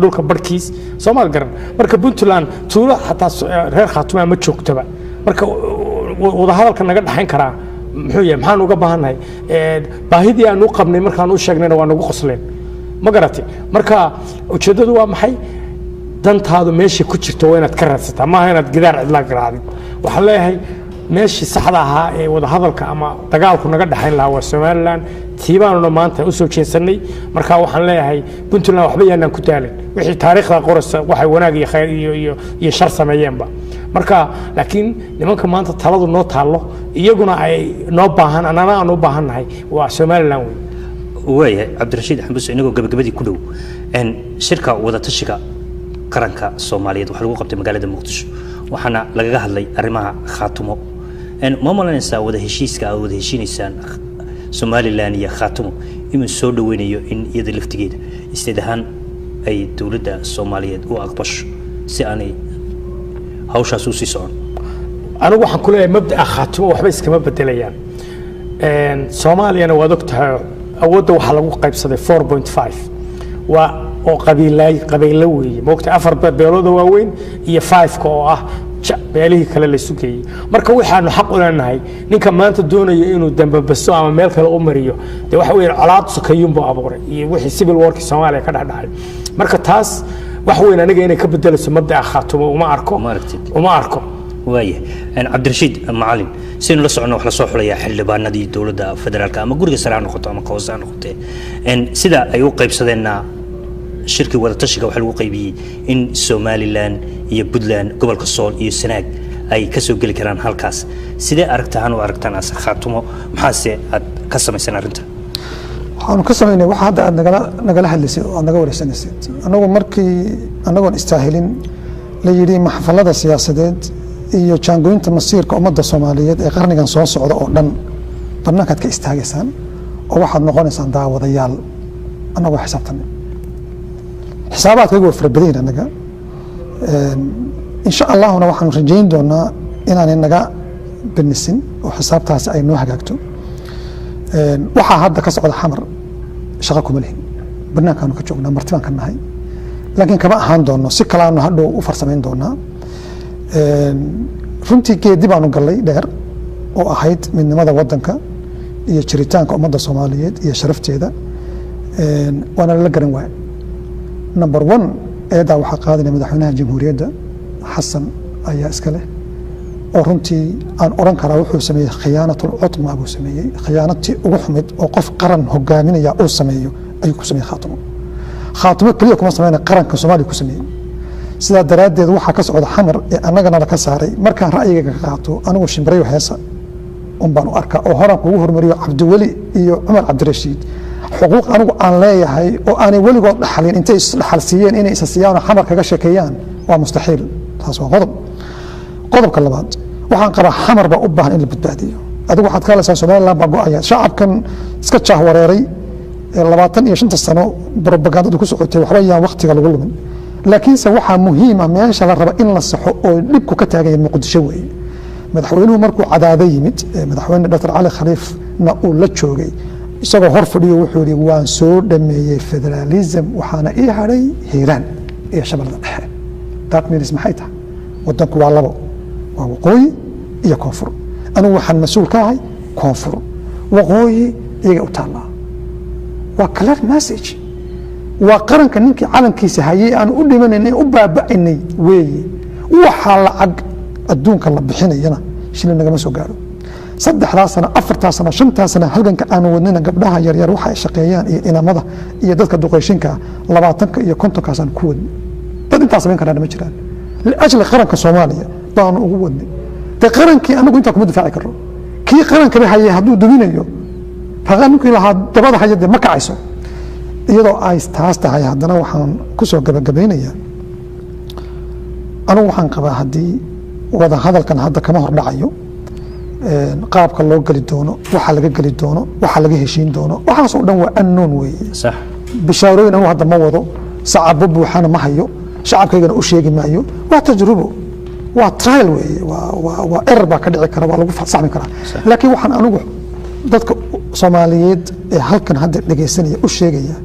dhulka barhkiis. Soomaad garan? Marka Puntland tuulo xataa reer Khaatumaa ma joogtaba. Marka wadahadalka naga dhaxayn karaa muxuu yahay? Maxaan uga baahannahay? Baahidii aan u qabnay markaan u sheegnayna waa nagu qosleen, ma garatay? Marka ujeeddadu waa maxay? Dantaadu meesha ku jirto waa inaad ka raadsataa, maaha inaad gidaar cidlaa garaacdid. Waxaan leeyahay meeshii saxda ahaa ee wadahadalka ama dagaalku naga dhexayn lahaa waa Somaliland. Tiibaanuna maanta usoo jeesanay. Marka waxaan leeyahay Puntland waxba yaanaan ku daalin. Wixii taariikhda qoraysa, waxay wanaag iyo khayr iyo shar sameeyeenba. Marka laakiin nimanka maanta taladu noo taallo, iyaguna ay noo baahan, annana aan u baahannahay, waa Somaliland wey. Waayahay, Cabdirashiid Xambus, inagoo gabagabadii ku dhow, shirka wadatashiga qaranka Soomaaliyeed waxaa lagu qabtay magaalada Muqdisho, waxaana lagaga hadlay arrimaha Khaatumo. Ma malanaysaa wada heshiiska aad wada heshiinaysaan Somaliland iyo Khaatumo inuu soo dhaweynayo in iyada laftigeeda isteed ahaan ay dowladda Soomaaliyeed u aqbasho si aanay hawshaas usii socon? Anigu waxaan ku leeyahay mabda'a Khaatumo waxba iskama bedelayaan. Soomaaliyana waad og tahay, awoodda waxaa lagu qaybsaday 4.5, waa oo qabiilaay qabiilo weeye, moogta, afar beelooda waaweyn iyo five-ka oo ah beelihii kale laysu geeyey. Marka waxaanu xaq u leenahay, ninka maanta doonaya inuu dambabaso ama meel kale u mariyo, dee waxa weeye colaad sokayuunbuu abuuray iyo wixii civil warkii Soomaaliya ka dhex dhacay. Marka taas wax weyn aniga inay ka bedelayso mabda'a Khaatumo uma arko. Uma aragtid. Uma arko. Waaya, Cabdirashiid Macalin, sidaynu la socono, wax lasoo xulayaa xildhibaanadii dowladda federaalka, ama guriga sare ha noqoto ama ka hoose ha noqotee. Sida ay u qaybsadeenna shirkii wadatashiga waxaa lagu qaybiyey in Somaliland iyo Puntland, gobolka Sool iyo Sanaag ay ka soo geli karaan halkaas. Sidee aragtahan u aragtaan ase Khaatumo? Maxaase aad ka samaysan arrinta? Waxaanu ka samaynay waxa hadda aad nagala hadlaysay oo aad naga wareysanaysad. Anagu markii anagoon istaahilin la yidhi maxfalada siyaasadeed iyo jaangooyinta masiirka ummadda Soomaaliyeed ee qarnigan soo socda oo dhan bannaankaad ka istaagaysaan oo waxaad noqonaysaan daawadayaal, annagoo xisaabtanay, xisaabaadkayagu waa fara badan yihin annaga. Insha Allahuna waxaanu rajayn doonaa inaanay naga benisin oo xisaabtaasi ay noo hagaagto. Waxaa hadda ka socda Xamar shaqo kuma lihin, banaankaanu ka joognaa, marti baan ka nahay, laakiin kama ahaan doono, si kalaanu hadhow u farsamayn doonaa. Runtii geedi baanu gallay dheer oo ahayd midnimada wadanka iyo jiritaanka ummadda Soomaaliyeed iyo sharafteeda, waana lala garan waaya. Number one, eedaa waxaa qaadanaya madaxweynaha jamhuuriyadda Xasan ayaa iska leh, oo runtii aan oran karaa wuxuu sameeyey khiyaanatul cudma buu sameeyey. Khiyaanatii ugu xumid oo qof qaran hogaaminaya uu sameeyo ayuu ku sameeyey Khaatumo. Khaatumo keliya kuma sameyna, qaranka Soomaaliya ku sameeyey. Sidaa daraaddeed waxaa ka socda Xamar ee annagana laka saaray, markaan ra'yigayga ka qaato, anigu shimbirayo heesa un baan u arkaa oo horaan kugu hormariyo. Cabdiweli iyo Cumar Cabdirashiid xuquuq anigu aan leeyahay oo aanay weligood dhaxalin intay isdhaxal siiyeen inay isa siiyaan oo Xamar kaga sheekeeyaan waa mustaxiil. Taas waa qodob. Qodobka labaad, waxaan qabaa Xamar baa u baahan in la badbaadiyo. Adigu waxaad ka hadlaysaa Somaliland baa go-aya. Shacabkan iska jaahwareeray 25-ta sano propagandadu ku socotay, waxba yaan waktiga lagu lumin. Laakiinse waxaa muhiima meesha la raba in la saxo oo dhibku ka taagan yahay Muqdisho weeye. Madaxweynuhu markuu Cadaado yimid, madaxweyne Dr Cali Khaliifna uu la joogay, isagoo hor fadhiyo wuxuu yihi: "Waan soo dhameeyey federalism, waxaana ii hadhay Hiiraan iyo Shabeellada Dhexe." That means maxay tahay? Wadanku waa labo, waa waqooyi iyo koonfur. Anigu waxaan mas-uul ka ahay koonfur, waqooyi iyaga u taallaa. Waa clear message. Waa qaranka ninkii calankiisa hayay aan u dhimanaynay, u baaba'inay weeye. Waxaa lacag adduunka la bixinayana shilin nagama soo gaaro. 3-daa sano, 4-taa sano, 5-taa sano halganka aanu wadnayna, gabdhaha yaryar waxa ay shaqeeyaan iyo inamada iyo dadka duqeyshinka 20-ka iyo 50-kaasaan ku wadnay. Dad intaa samayn karaan ma jiraan. Liajli qaranka Soomaaliya baanu ugu wadnay. Dee qarankii anagu intaa kuma difaaci karno. Kii qarankaba hayay hadduu duminayo, raqa ninkii lahaa dabada haya, dee ma kacayso. Iyadoo ay taas tahay, haddana waxaan kusoo gabagabaynayaa, anigu waxaan qabaa haddii wada hadalkan hadda kama hor dhacayo, qaabka loo geli doono, waxa laga geli doono, waxa laga heshiin doono, waxaasoo dhan waa unknown weeye. Bishaarooyin anigu hadda ma wado, sacabo buuxana ma hayo, shacabkaygana u sheegi maayo. Waa tajrubo, waa trial weeye, waa error baa ka dhici kara, waa lagu saxmi karaa. Laakiin waxaan anigu dadka Soomaaliyeed ee halkan hadda dhegaysanaya u sheegaya,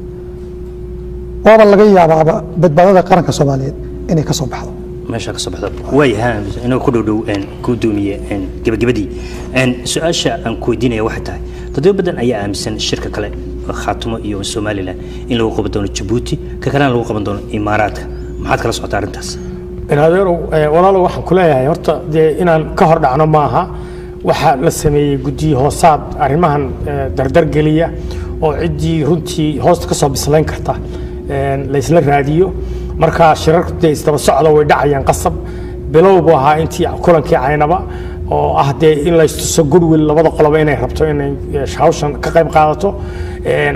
waaba laga yaabaaba badbaadada qaranka Soomaaliyeed inay ka soo baxdo. Meesha ka soo baxdo. Waayaha, inagoo ku dhow dhow gudoomiye gebagabadii, su-aasha aan ku weydiinaya waxay tahay: dadyo badan ayaa aaminsan shirka kale Khaatumo iyo Somaliland in lagu qaban doono Jabuuti, ka kalena lagu qaban doono Imaaraadka. Maxaad kala socotaa arrintaas? Adeerow, walaalow, waxaan ku leeyahay horta dee inaan ka hor dhacno maaha. Waxaa la sameeyey guddiyo hoosaad arrimahan dardar geliya oo ciddii runtii hoosta ka soo bislayn karta laysla raadiyo. Marka shirarku dee isdaba socda way dhacayaan. Qasab bilow buu ahaa intii kulankii Caynaba oo ah dee in la istuso goodwill labada qoloba inay rabto inay hawshan ka qayb qaadato.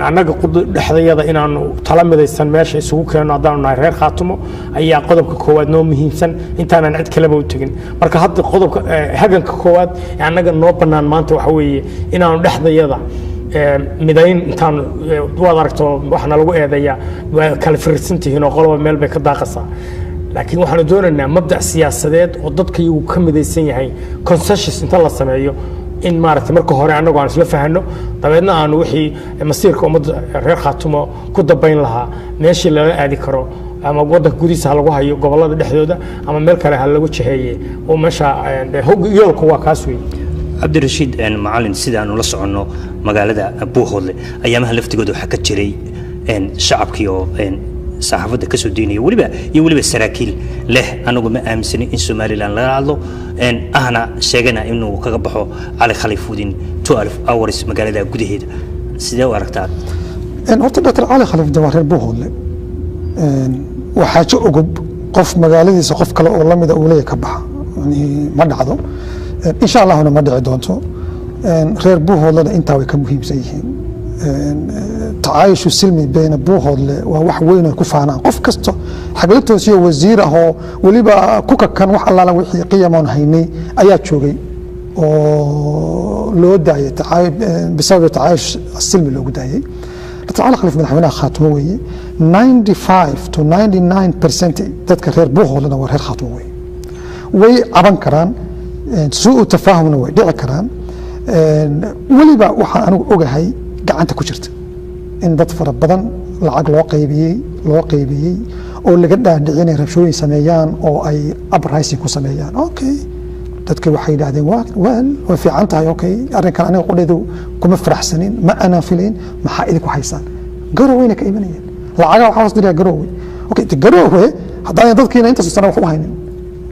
Annaga dhexdayada inaanu tala midaysan meesha isugu keenno haddaanu nahay reer Khaatumo ayaa qodobka koowaad noo muhiimsan, intaanan cid kaleba u tegin. Marka hadda qodobka haganka koowaad ee annaga noo bannaan maanta waxa weeye inaanu dhexdayada midayn. Intaanu waad aragto, waxaana lagu eedeeyaa waa kala firirsan tihiin oo qoloba meel bay ka daaqaysaa. Laakiin waxaanu doonaynaa mabdac siyaasadeed oo dadka iyagu ka midaysan yahay, consensus inta la sameeyo, in maaragtay marka hore annagu aan isla fahanno, dabeedna aanu wixii masiirka ummadda reer Khaatumo ku dabayn lahaa meeshii lala aadi karo, ama waddanka gudihiisa ha lagu hayo, gobollada dhexdooda, ama meel kale ha lagu jiheeye oo meesha yoolku waa kaas wey. Cabdirashiid Macalin, sidaanu la soconno, magaalada Buuhoodle ayaamaha laftigooda waxaa ka jiray shacabkii oo saxaafadda ka soo daynaya weliba iyo weliba saraakiil leh anagu ma aaminsanin in Somaliland laga hadlo, ahna sheegana inuu kaga baxo Cali Khaliif within 12 hours magaalada gudaheeda. Sidee u aragtaa? Horta Dr. Cali Khaliif de waa reer Buuhoodle. Waa xaajo ogub qof magaaladiisa qof kale oo lamida uu leeyahay ka baxa. Yani ma dhacdo, insha Allahuna ma dhici doonto. Reer Buuhoodlena intaa way ka muhiimsan yihiin. Tacaayushu silmi beyna Buuhoodle waa wax weyn oo ku faanaan. Qof kasto xagla toosiyo wasiir ah oo weliba ku kakan wax allaala wixii qiyamoon haynay ayaa joogay oo loo daayay bisababi tacaayush silmi loogu daayay. Dr. Cali Khaliif madaxweynaha Khaatumo weeye. 95 to 99% dadka reer Buuhoodlena waa reer Khaatumo weeye. Way caban karaan, suu tafaahumna way dhici karaan. Weliba waxaan anigu ogahay gacanta ku jirta in dad fara badan lacag loo qaybiyey oo laga dhaadhicin inay rabshooyin sameeyaan oo ay uprising ku sameeyaan. Okay, dadka waxay yidhahdeen well, way fiican tahay. Okay, arrinkan aniga qudheedu kuma faraxsanin, ma aanan filayn. Maxaa idinku haysaan? Garoweyna ka imanayeen lacagaha, waxaa hoos diraya Garowe. Okay, de Garowe haddaan dadkiina intaas sana wax u haynin,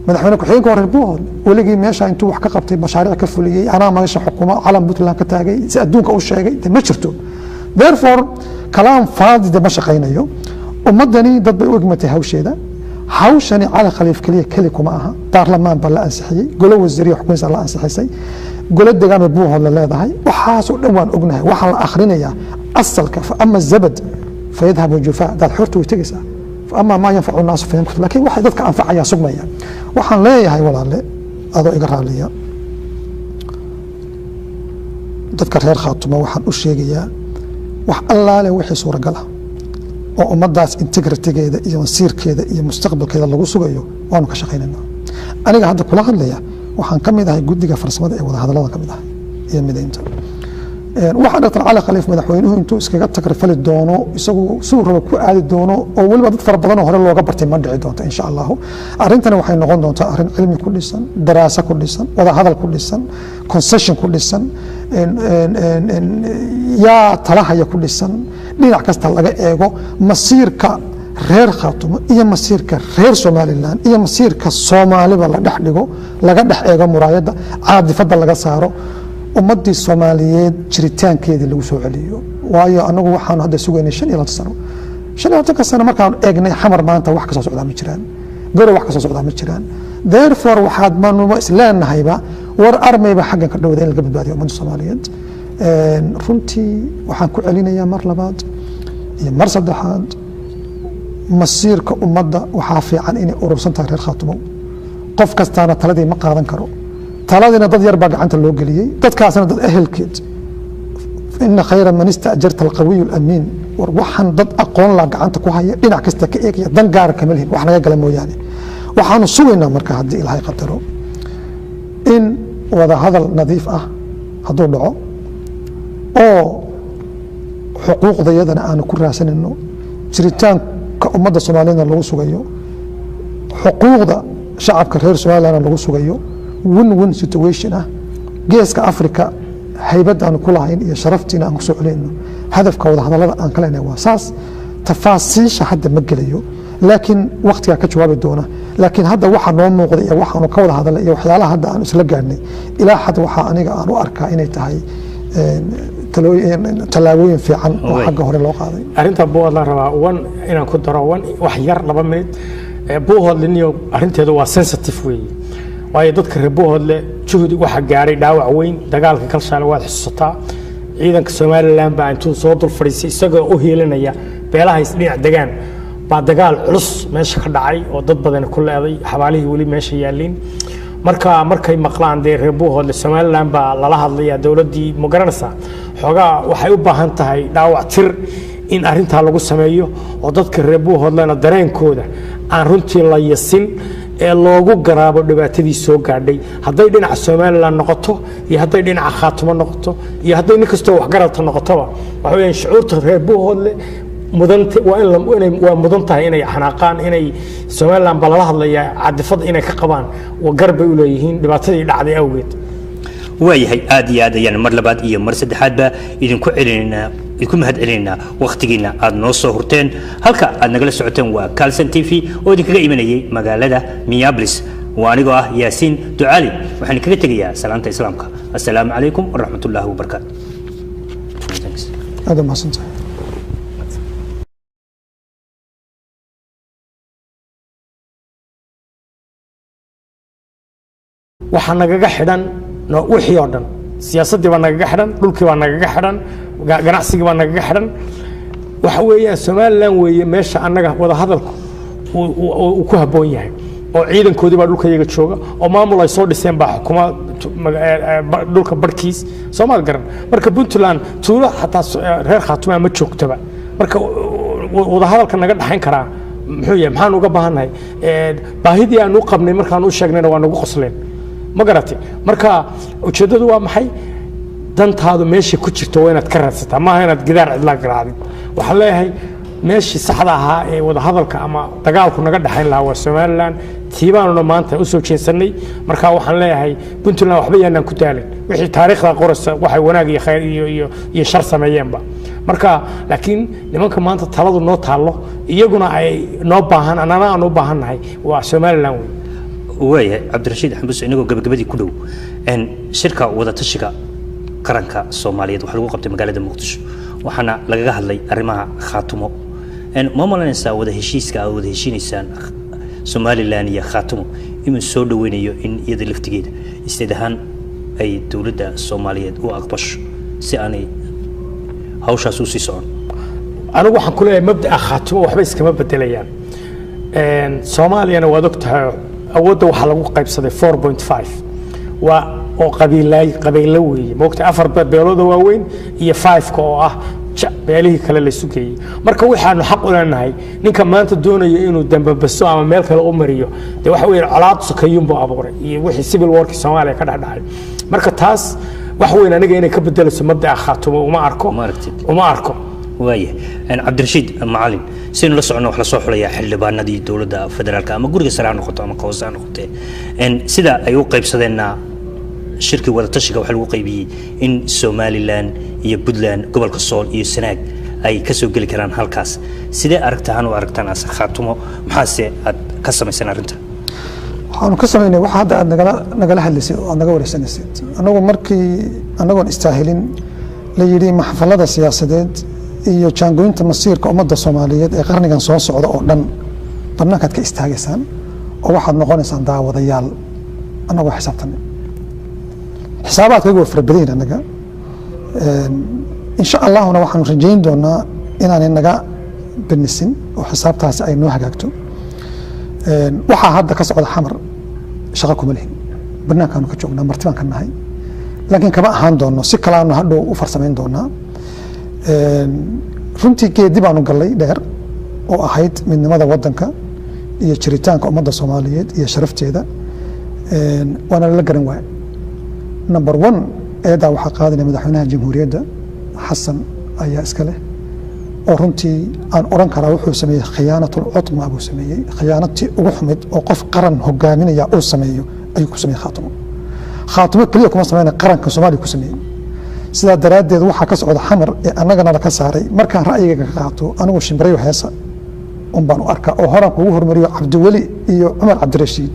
madaxweyne ku-xigeenka waa reer Buuhood, weligii meesha intuu wax ka qabtay, mashaariic ka fuliyey, anaa meesha xukumo, calan Puntland ka taagay, si adduunka u sheegay, de ma jirto. Therefore kalaam faadi de ma shaqaynayo. Ummaddani dad bay u egmatay hawsheeda. Hawshani Cali Khaliif keliya keli kuma aha. Baarlamaan baa la ansixiyey, golo wasiiriya xukumaysa la ansixisay, golo degaan bay Buuhood la leedahay. Waxaasoo dhan waan ognahay. Waxaa la akhrinayaa asalka: fa ama zabad fayadhabu jufaa, daad xorta way tegaysaa, fa ama maa yanfacu naasu fayamkuth. Laakiin waxay dadka anfacayaa sugmaya. Waxaan leeyahay walaale, adoo iga raaliya, dadka reer Khaatumo waxaan u sheegayaa wax allaale wixii suuragal ah oo ummaddaas integrity-geeda iyo masiirkeeda iyo mustaqbalkeeda lagu sugayo waanu ka shaqaynaynaa. Aniga hadda kula hadlaya waxaan ka mid ahay guddiga farsamada ee wadahadallada ka mid ahay iyo midaynta. Waxaa Dr. Cali Khaliif madaxweynuhu intuu iskaga tagrifali doono, isagu siduu rabo ku aadi doono, oo weliba dad fara badan oo hore looga bartay, ma dhici doonto, insha Allahu. Arrintani waxay noqon doontaa arrin cilmi ku dhisan, daraasa ku dhisan, wadahadal ku dhisan, concession ku dhisan, yaa talahaya ku dhisan, dhinac kasta laga eego masiirka reer Khaatumo iyo masiirka reer Somaliland iyo masiirka Soomaaliba la dhex dhigo, laga dhex eego muraayadda, caadifadda laga saaro, ummaddii Soomaaliyeed jiritaankeedii lagu soo celiyo. Waayo, anagu waxaanu hadda sugaynay 25 sano. 25-ka sano markaanu eegnay Xamar maanta wax ka soo socdaa ma jiraan, Garow wax ka soo socdaa ma jiraan. Therefore, waxaad manuba isleenahayba war armayba xaggan ka dhowda in laga badbaadiyo ummadda Soomaaliyeed. Runtii waxaan ku celinayaa mar labaad iyo mar saddexaad, masiirka ummadda waxaa fiican inay urursan tahay reer Khaatumow. Qof kastaana taladii ma qaadan karo, taladiina dad yar baa gacanta loo geliyey, dadkaasna dad ehelkeed. إن خير من استأجرت القوي الأمين. War waxaan dad aqoon laa gacanta ku haya, dhinac kasta ka eegaya, dan gaara kama lihin, wax naga gala mooyaane. Waxaanu sugaynaa marka, haddii Ilaahay qadaro, in wada hadal nadiif ah hadduu dhaco oo xuquuqdayadana aanu ku raadsanayno, jiritaanka ummadda Soomaaliyadna lagu sugayo, xuquuqda shacabka reer Somalilandna lagu sugayo, win win situation ah, Geeska Africa haybad aanu ku lahayn iyo sharaftiina aan kusoo celinayno. Hadafka wada hadallada aan ka leenahay waa saas. Tafaasiisha hadda ma gelayo, laakiin waktigaa ka jawaabi doona. Laakiin hadda waxa noo muuqda iyo waxaanu ka wada hadalnay iyo waxyaalaha hadda aanu isla gaadhnay ilaa xad, waxaa aniga aan u arkaa inay tahay tallaabooyin fiican oo xagga hore loo qaaday. Arrinta Buuhoodlaan rabaa one inaan ku daro, one wax yar, 2 minute. Buuhoodle niyo arrinteedu waa sensitive weeye, waayo dadka reer Buuhoodle juhdi waxaa gaaray dhaawac weyn dagaalka Kalshaale. Waad xusuusataa, ciidanka Somaliland baa intuu soo dul fadhiisay isagoo u hiilinaya beelaha isdhinac degaan baa dagaal culus meesha ka dhacay oo dad badani ku leeday, xabaalihii weli meesha yaalliin. Marka markay maqlaan dee reer Buuhoodle Somaliland baa lala hadlayaa dowladdii, ma garanaysaa, xoogaa waxay u baahan tahay dhaawac tir in arrintaa lagu sameeyo, oo dadka reer Buuhoodlena dareenkooda aan runtii la yasin ee loogu garaabo dhibaatadii soo gaadhay, hadday dhinaca Somaliland noqoto iyo hadday dhinaca Khaatumo noqoto iyo hadday nin kastoo waxgarata noqotoba. Waxa weyaan shucuurta reer Buuhoodle mudanta waa in inay waa mudan tahay inay xanaaqaan, inay Somaliland ba lala hadlayaa cadifada inay ka qabaan gar bay u leeyihiin dhibaatadii dhacday awgeed. Waayahay, aad iyo aad ayaan mar labaad iyo mar saddexaadba idinku celinaynaa, idinku mahad celinaynaa wakhtigiina aad noo soo hurteen. Halka aad nagala socoteen waa Calson TV oo idinkaga imanayay magaalada Minneapolis. Waa anigoo ah Yaasiin Ducaali. Waxaan kaga tegayaa salaanta Islaamka. Assalaamu calaykum waraxmatullaahi wabarakaatu. Aad umahadsantahay. Waxaa nagaga xidhan wixii oo dhan: siyaasaddii baa nagaga xidhan, dhulkii baa nagaga xidhan, ganacsigii baa nagaga xidhan. Waxa weeyaan Somaliland weeye meesha annaga wadahadalku uu ku habboon yahay, oo ciidankoodii baa dhulka iyaga jooga, oo maamul ay soo dhiseen baa xukuma dhulka barhkiis. Soomaad garan? Marka Puntland tuulo xataa reer Khaatumaa ma joogtaba. Marka wadahadalka naga dhaxayn karaa muxuu yahay? Maxaan uga baahannahay? Baahidii aan u qabnay markaan u sheegnayna waa nagu qosleen, ma garatay? Marka ujeeddadu waa maxay? Dantaadu meesha ku jirto waa inaad ka raadsataa, maaha inaad gidaar cidlaa garaacdid. Waxaan leeyahay meeshii saxda ahaa ee wadahadalka ama dagaalku naga dhexayn lahaa waa Somaliland, tiibaanuna maanta usoo jeesanay. Marka waxaan leeyahay Puntland waxba yaanaan ku daalin, wixii taariikhda qoraysa waxay wanaag iyo khayr iyo shar sameeyeenba. Marka laakiin nimanka maanta taladu noo taallo, iyaguna ay noo baahan, annana aan u baahannahay, waa Somaliland wey. Waayahay, Cabdirashiid Xambus, inagoo gabagabadii ku dhow, shirka wadatashiga qaranka Soomaaliyeed waxaa lagu qabtay magaalada Muqdisho, waxaana lagaga hadlay arrimaha Khaatumo. Ma malanaysaa wada heshiiska aad wada heshiinaysaan Somaliland iyo Khaatumo inuu soo dhaweynayo in iyada laftigeeda isteed ahaan ay dowladda Soomaaliyeed u aqbasho si aanay hawshaas usii socon? Anigu waxaan ku leeyahay mabda'a Khaatumo waxba iskama bedelayaan. Soomaaliyana waad og tahay, awoodda waxaa lagu qaybsaday 4.5, waa oo qabiilay qabiilo weeye, moogta, afar beelooda waaweyn iyo five-ka oo ah beelihii kale laysu geeyey. Marka waxaanu xaq u leenahay, ninka maanta doonaya inuu dambabaso ama meel kale u mariyo, dee waxa weeye colaad sokayuunbuu abuuray iyo wixii civil warkii Soomaaliya ka dhex dhacay. Marka taas Wax weyn aniga inay ka bedelayso mabda'a Khaatumo uma arko. Uma aragtid. Uma arko. Waaya, Cabdirashiid Macalin, saynu la socono, wax lasoo xulayaa xildhibaanadii dowladda federaalka, ama guriga sare ha noqoto ama ka hoose ha noqotee. Sida ay u qaybsadeenna shirkii wadatashiga, waxaa lagu qaybiyey in Somaliland iyo Puntland, gobolka Sool iyo Sanaag ay ka soo geli karaan halkaas. Sidee aragtahan u aragtaan ase Khaatumo? Maxaase aad ka samayseen arrinta? Waxaanu ka samaynay waxa hadda aad nagala hadlaysay oo aad naga wareysanaysad. Anagu markii anagoon istaahilin la yidhi maxfalada siyaasadeed iyo jaangooyinta masiirka ummadda Soomaaliyeed ee qarnigan soo socda oo dhan bannaankaad ka istaagaysaan oo waxaad noqonaysaan daawadayaal, annagoo xisaabtanay, xisaabaadkayagu waa fara badan yihin annaga. Insha Allahuna waxaanu rajayn doonaa inaanay naga benisin oo xisaabtaasi ay noo hagaagto. Waxaa hadda ka socda Xamar shaqo kuma lihin, banaankaanu ka joognaa, marti baan ka nahay, laakiin kama ahaan doono, si kalaanu hadhow u farsamayn doonaa. Runtii geedi baanu gallay dheer oo ahayd midnimada wadanka iyo jiritaanka ummadda Soomaaliyeed iyo sharafteeda, waana lala garan waaya. Number one, eedaa waxaa qaadanaya madaxweynaha jamhuuriyadda Xasan ayaa iska leh, oo runtii aan oran karaa wuxuu sameeyey khiyaanatul cudma buu sameeyey. Khiyaanatii ugu xumid oo qof qaran hogaaminaya uu sameeyo ayuu ku sameeyey Khaatumo. Khaatumo keliya kuma sameyna, qaranka Soomaaliya ku sameeyey. Sidaa daraaddeed waxaa ka socda Xamar ee annagana laka saaray, markaan ra'yigayga ka qaato anigu, shimbirayo heesa un baan u arkaa oo horaan kugu hormariyo. Cabdiweli iyo Cumar Cabdirashiid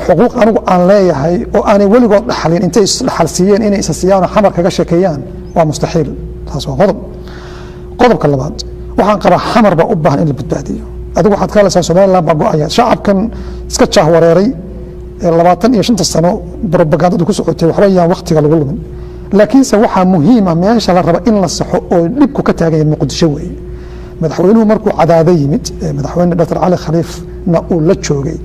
xuquuq anigu aan leeyahay oo aanay weligood dhaxalin intay isdhaxal siiyeen inay isa siiyaan oo Xamar kaga sheekeeyaan waa mustaxiil. Taas waa qodob. Qodobka labaad, waxaan qabaa Xamar baa u baahan in la badbaadiyo. Adigu waxaad ka hadlaysaa Somaliland baa go-aya. Shacabkan iska jaahwareeray ee 25-ta sano propagandadu ku socotay, waxba yaan waktiga lagu lumin. Laakiinse waxaa muhiima meesha la raba in la saxo oo dhibku ka taagan yahay Muqdisho weeye. Madaxweynuhu markuu Cadaado yimid, madaxweyne Dr Cali Khaliifna uu la joogay,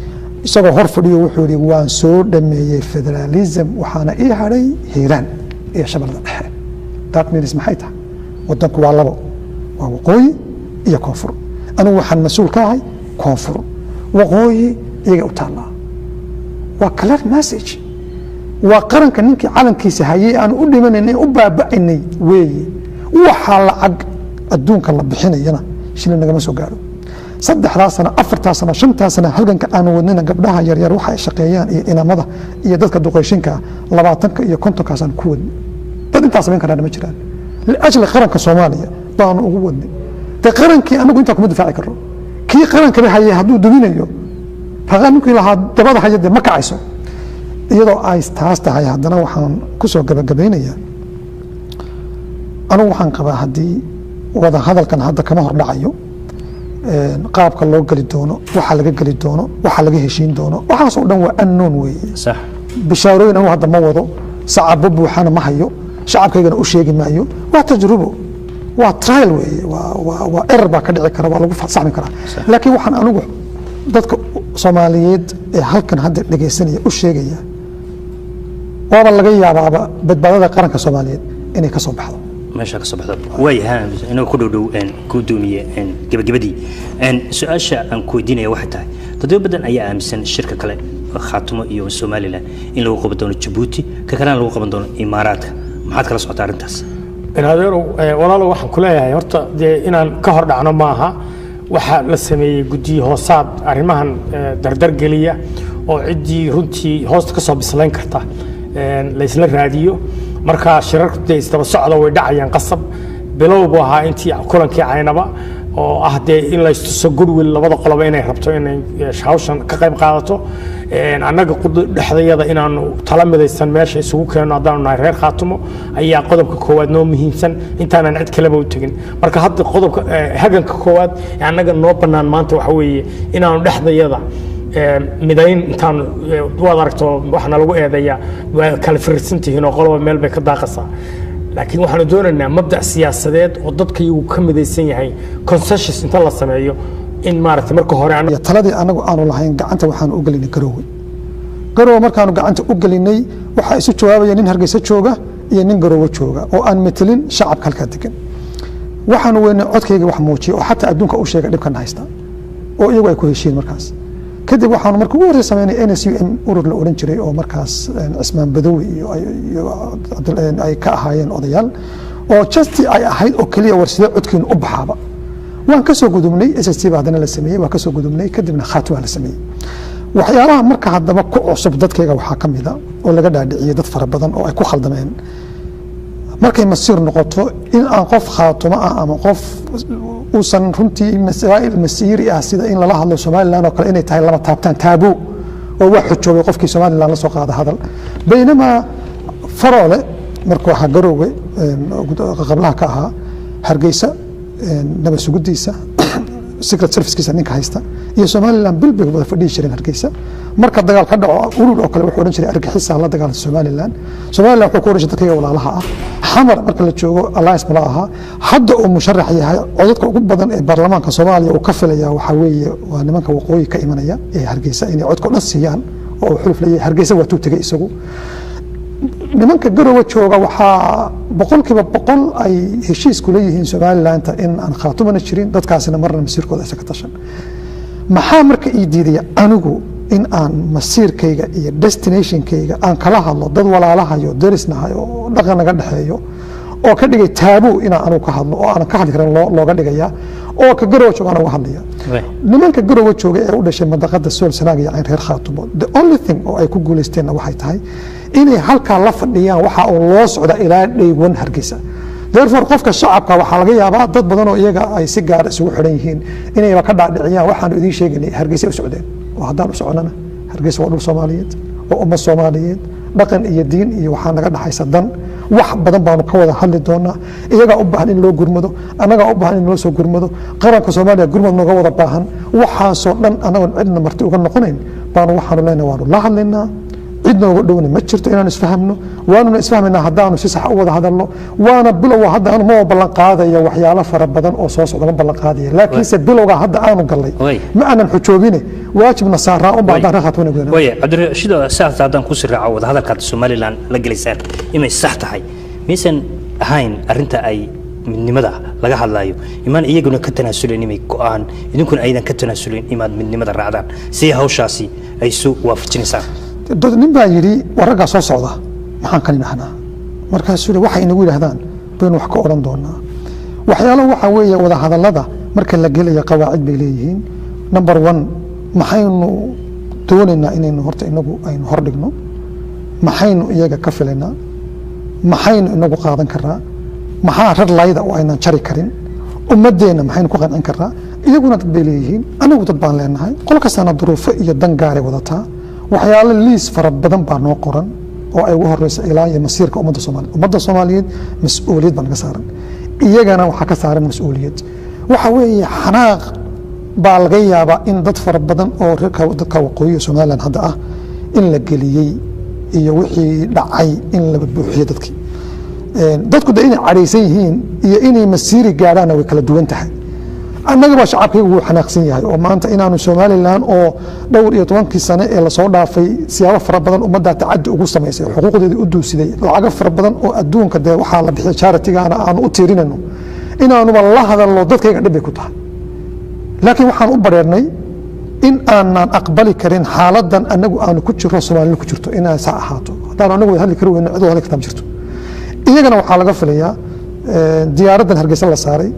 isagoo hor fadhiyo wuxuu yihi: "Waan soo dhameeyey federalism, waxaana ii hadhay Hiiraan iyo Shabeellada Dhexe." That means maxay tahay? Wadanku waa labo, waa waqooyi iyo koonfur. Anigu waxaan mas-uul ka ahay koonfur, waqooyi iyaga u taallaa. Waa clear message. Waa qaranka ninkii calankiisa hayay aan u dhimanaynay, u baaba'inay weeye. Waxaa lacag adduunka la bixinayana shilin nagama soo gaaro. 3-daa sano, 4-taa sano, 5-taa sano halganka aanu wadnina, gabdhaha yaryar waxa ay shaqeeyaan iyo inamada iyo dadka duqeyshinka 20-ka iyo 50-kaasaan ku wadnay. Dad intaa samayn karaan ma jiraan. Liajli qaranka Soomaaliya baanu ugu wadnay. Dee qarankii anagu intaa kuma difaaci karno. Kii qarankaba hayay hadduu duminayo, raqa ninkii lahaa dabada haya, dee ma kacayso. Iyadoo ay taas tahay, haddana waxaan kusoo gabagabaynayaa, anigu waxaan qabaa haddii wada hadalkan hadda kama hor dhacayo, qaabka loo geli doono, waxa laga geli doono, waxa laga heshiin doono, waxaas oo dhan waa unknown weeye. Bishaarooyin anigu hadda ma wado, sacabo buuxana ma hayo, shacabkaygana u sheegi maayo. Waa tajrubo, waa trial weeye, waa error baa ka dhici kara, waa lagu saxmi karaa. Laakiin waxaan anigu dadka Soomaaliyeed ee halkan hadda dhegaysanaya u sheegaya, waaba laga yaabaaba badbaadada qaranka Soomaaliyeed inay ka soo baxdo. Meesha ka soo baxdo. Waayaha, inagoo ku dhow dhow gudoomiye gebagabadii, su-aasha aan ku weydiinaya waxay tahay: dadyo badan ayaa aaminsan shirka kale Khaatumo iyo Somaliland in lagu qaban doono Jabuuti, ka kalena lagu qaban doono Imaaraadka. Maxaad kala socotaa arrintaas? Adeerow, walaalow, waxaan ku leeyahay horta dee inaan ka hor dhacno maaha. Waxaa la sameeyey guddiye hoosaad arrimahan dardar geliya oo ciddii runtii hoosta ka soo bislayn karta la isla raadiyo. Marka shirarku dee isdaba socda way dhacayaan. Qasab bilow buu ahaa intii kulankii Caynaba oo ah dee in la istuso goodwill labada qoloba inay rabto inay hawshan ka qayb qaadato. Annaga dhexdayada inaanu tala midaysan meesha isugu keenno haddaanu nahay reer Khaatumo ayaa qodobka koowaad noo muhiimsan, intaanan cid kaleba u tegin. Marka hadda qodobka haganka koowaad ee annaga noo bannaan maanta waxa weeye inaanu dhexdayada midayn. Intaan waad aragto waxaana lagu eedeeyaa waa kala firirsan tihiin oo qoloba meel bay ka daaqaysaa, laakiin waxaanu doonaynaa mabdac siyaasadeed oo dadka iyagu ka midaysan yahay, consensus inta la sameeyo in maaragtay marka hore iyo taladii anagu aanu lahayn gacanta waxaanu u gelinay Garoowe. Garoowe markaanu gacanta u gelinay, waxaa isu jawaabaya nin Hargeysa jooga iyo nin Garoowe jooga oo aan metelin shacabka halkaa degan. Waxaanu weynay codkayga wax muujiya oo xataa adduunka u sheega dhibkan haysta oo iyagu ay ku heshiin. Markaas Kadib waxaanu marka ugu horrey sameynay NSUM, urur la odhan jiray oo markaas Cismaan Badowi iyo ay ka ahaayeen odayaal, oo just ay ahayd oo keliya war sidee codkiinu u baxaaba. Waan kasoo gudubnay. SST ba haddana la sameeyey, waan kasoo gudubnay. Kadibna Khaatuma la sameeyey. Waxyaalaha marka haddaba ku cusub dadkayga waxaa ka mida oo laga dhaadhiciyey dad fara badan oo ay ku khaldameen, markay masiir noqoto in aan qof Khaatumo ah ama qof uusan runtii masaa'il masiiri ah, sida in lala hadlo Somaliland oo kale, inay tahay lama taabtaan, taboo, oo waa xujoobay qofkii Somaliland la soo qaada hadal. Baynamaa Faroole markuu ahaa Garoowe qablaha ka ahaa, Hargeysa nabad sugudiisa, secret servicekiisa ninka haysta iyo Somaliland bil bay wada fadhihi jireen Hargeysa. Marka dagaal ka dhaco urur oo kale, wuxuu odhan jiray argixisa la dagaalanta Somaliland. Somaliland wuxuu ku odhan jiray dadkayga walaalaha ah. Xamar marka la joogo alliance mala ahaa. Hadda uu musharax yahay, codadka ugu badan ee baarlamaanka Soomaaliya uu ka filaya waxaa weeye waa nimanka waqooyi ka imanaya ee Hargeysa, inay codka o dhan siiyaan oo uu xuluf leeyahay. Hargeysa waa tuu tegey isagu. Nimanka Garowe jooga waxaa 100% ay heshiis kula yihiin Somalilanta in aan Khaatumana jirin, dadkaasina marna masiirkooda aysan ka tashan. Maxaa marka ii diidaya anigu in aan masiirkayga iyo destinationkayga aan kala hadlo dad walaalahayo, derisnahay oo dhaqan naga dhexeeyo, oo ka dhigay taboo inaan anugu ka hadlo oo aanan ka hadli karin looga dhigaya, oo ka Garowe jooga aan uga hadlaya? Nimanka Garowe jooga ee u dhashay mandaqada Sool, Sanaag iyo Cayn, reer Khaatumo, the only thing oo ay ku guuleysteenna waxay tahay inay halkaa la fadhiyaan waxa uu loo socda ilaa day one Hargeysa. Therefore, qofka shacabka waxaa laga yaabaa dad badan oo iyaga ay si gaar isugu xidhan yihiin inayba ka dhaadhiciyaan waxaanu idiin sheegaynay Hargeysa u socdeen. Oo haddaan u soconana, Hargeysa waa dhul Soomaaliyeed oo ummad Soomaaliyeed, dhaqan iyo diin iyo waxaa naga dhaxaysa dan, wax badan baanu ka wada hadli doonaa. Iyagaa u baahan in loo gurmado, annagaa u baahan in loo soo gurmado, qaranka Soomaaliya gurmad nooga wada baahan. Waxaasoo dhan annagoon cidna marti uga noqonayn baanu waxaanu leenahay waanu la hadlaynaa. Cid nooga dhowna ma jirto inaanu isfahamno, waanuna isfahmaynaa haddaanu si sax u wada hadalno. Waana bilowa hadda. Anu ma ballan qaadaya waxyaalo fara badan oo soo socda, ma ballan qaadaya, laakiinse bilowga hadda aanu gallay ma aanan xujoobine, waajibna saaraa unba haddaan rakhaatwana gudana. Waaya, Cabdirashiid, sidaas haddaan kusii raaco wadahadalkaad Somaliland la gelaysaan inay sax tahay, miyaysan ahayn arrinta ay midnimada laga hadlayo imaan iyaguna ka tanaasuleen inay go-aan, idinkuna aydan ka tanaasuleen imaad midnimada raacdaan, si hawshaasi ay isu waafajinaysaan? Dad nin baa yidhi, war raggaa soo socda maxaan kan idhahnaa? Markaasuu yidhi, waxay inagu yidhahdaan baynu wax ka odhan doonaa. Waxyaalo waxaa weeye wadahadallada marka la gelaya qawaacid bay leeyihiin. Number one, maxaynu doonaynaa inaynu horta inagu aynu hordhigno? Maxaynu iyaga ka filaynaa? Maxaynu inagu qaadan karaa? Maxaa rar layda oo aynan jari karin? Ummadeenna maxaynu ku qancin karaa? Iyaguna dad bay leeyihiin, anagu dad baan leenahay. Qol kastana duruufo iyo dan gaaray wadataa. Waxyaalo liis fara badan baa noo qoran oo ay ugu horeyso ilaa iyo masiirka ummadda Soomaaliyeed. Ummadda Soomaaliyeed mas-uuliyad baa naga saaran, iyagana waxaa ka saaran mas-uuliyad. Waxa weeye xanaaq baa laga yaabaa in dad fara badan oo reerka dadka waqooyiga Somaliland hadda ah in la geliyey iyo wixii dhacay in la buuxiyo dadkii. Dadku de inay cadhaysan yihiin iyo inay masiiri gaadhaanna way kala duwan tahay. Annagaba shacabkaygu wuu xanaaqsan yahay oo maanta inaanu Somaliland oo dhowr iyo tobankii sane ee lasoo dhaafay siyaabo fara badan ummaddaa tacadi ugu samaysay, xuquuqdeedii u duusiday, lacago fara badan oo adduunka dee waxaa la bixiya charitygaana aanu u tiirinayno, inaanuba la hadalno dadkayga dhib bay ku tahay. Laakiin waxaan u bareernay in aanan aqbali karin xaaladan anagu aanu ku jiro, Soomaalina ku jirto, inaan saa ahaato. Haddaanu anagu wada hadli kari weyno, cid wada hadli kartaa ma jirto. Iyagana waxaa laga filayaa diyaaraddan Hargeysa la saaray,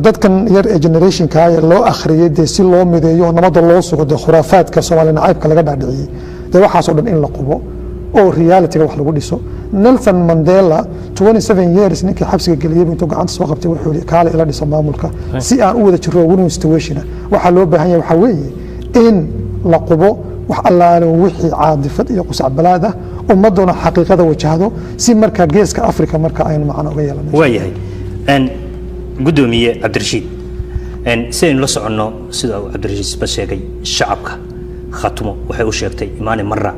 dadkan yar ee generationka loo akhriyey dee si loo mideeyo, nabadda loo sugo, dee khuraafaadka Soomaali nacaybka laga dhaadhiciyey, dee waxaasoo dhan in la qubo oo realityga wax lagu dhiso. Nelson Mandela 27 years ninkii xabsiga geliyey intuu gacanta soo qabtay wuxuu yidhi, kaale ila dhiso maamulka si aan u wada jiro win-win situation. Waxaa loo baahan yahay waxaa weeye in la qubo wax allaale wixii caadifad iyo qusacbalaad ah, ummadduna xaqiiqada wajahdo, si markaa Geeska Africa marka aynu macno uga yeelano. Waayahay, Guddoomiye Cabdirashiid, sidaynu la soconno, sida uu Cabdirashiid ba sheegay, shacabka Khatumo waxay u sheegtay imaane marra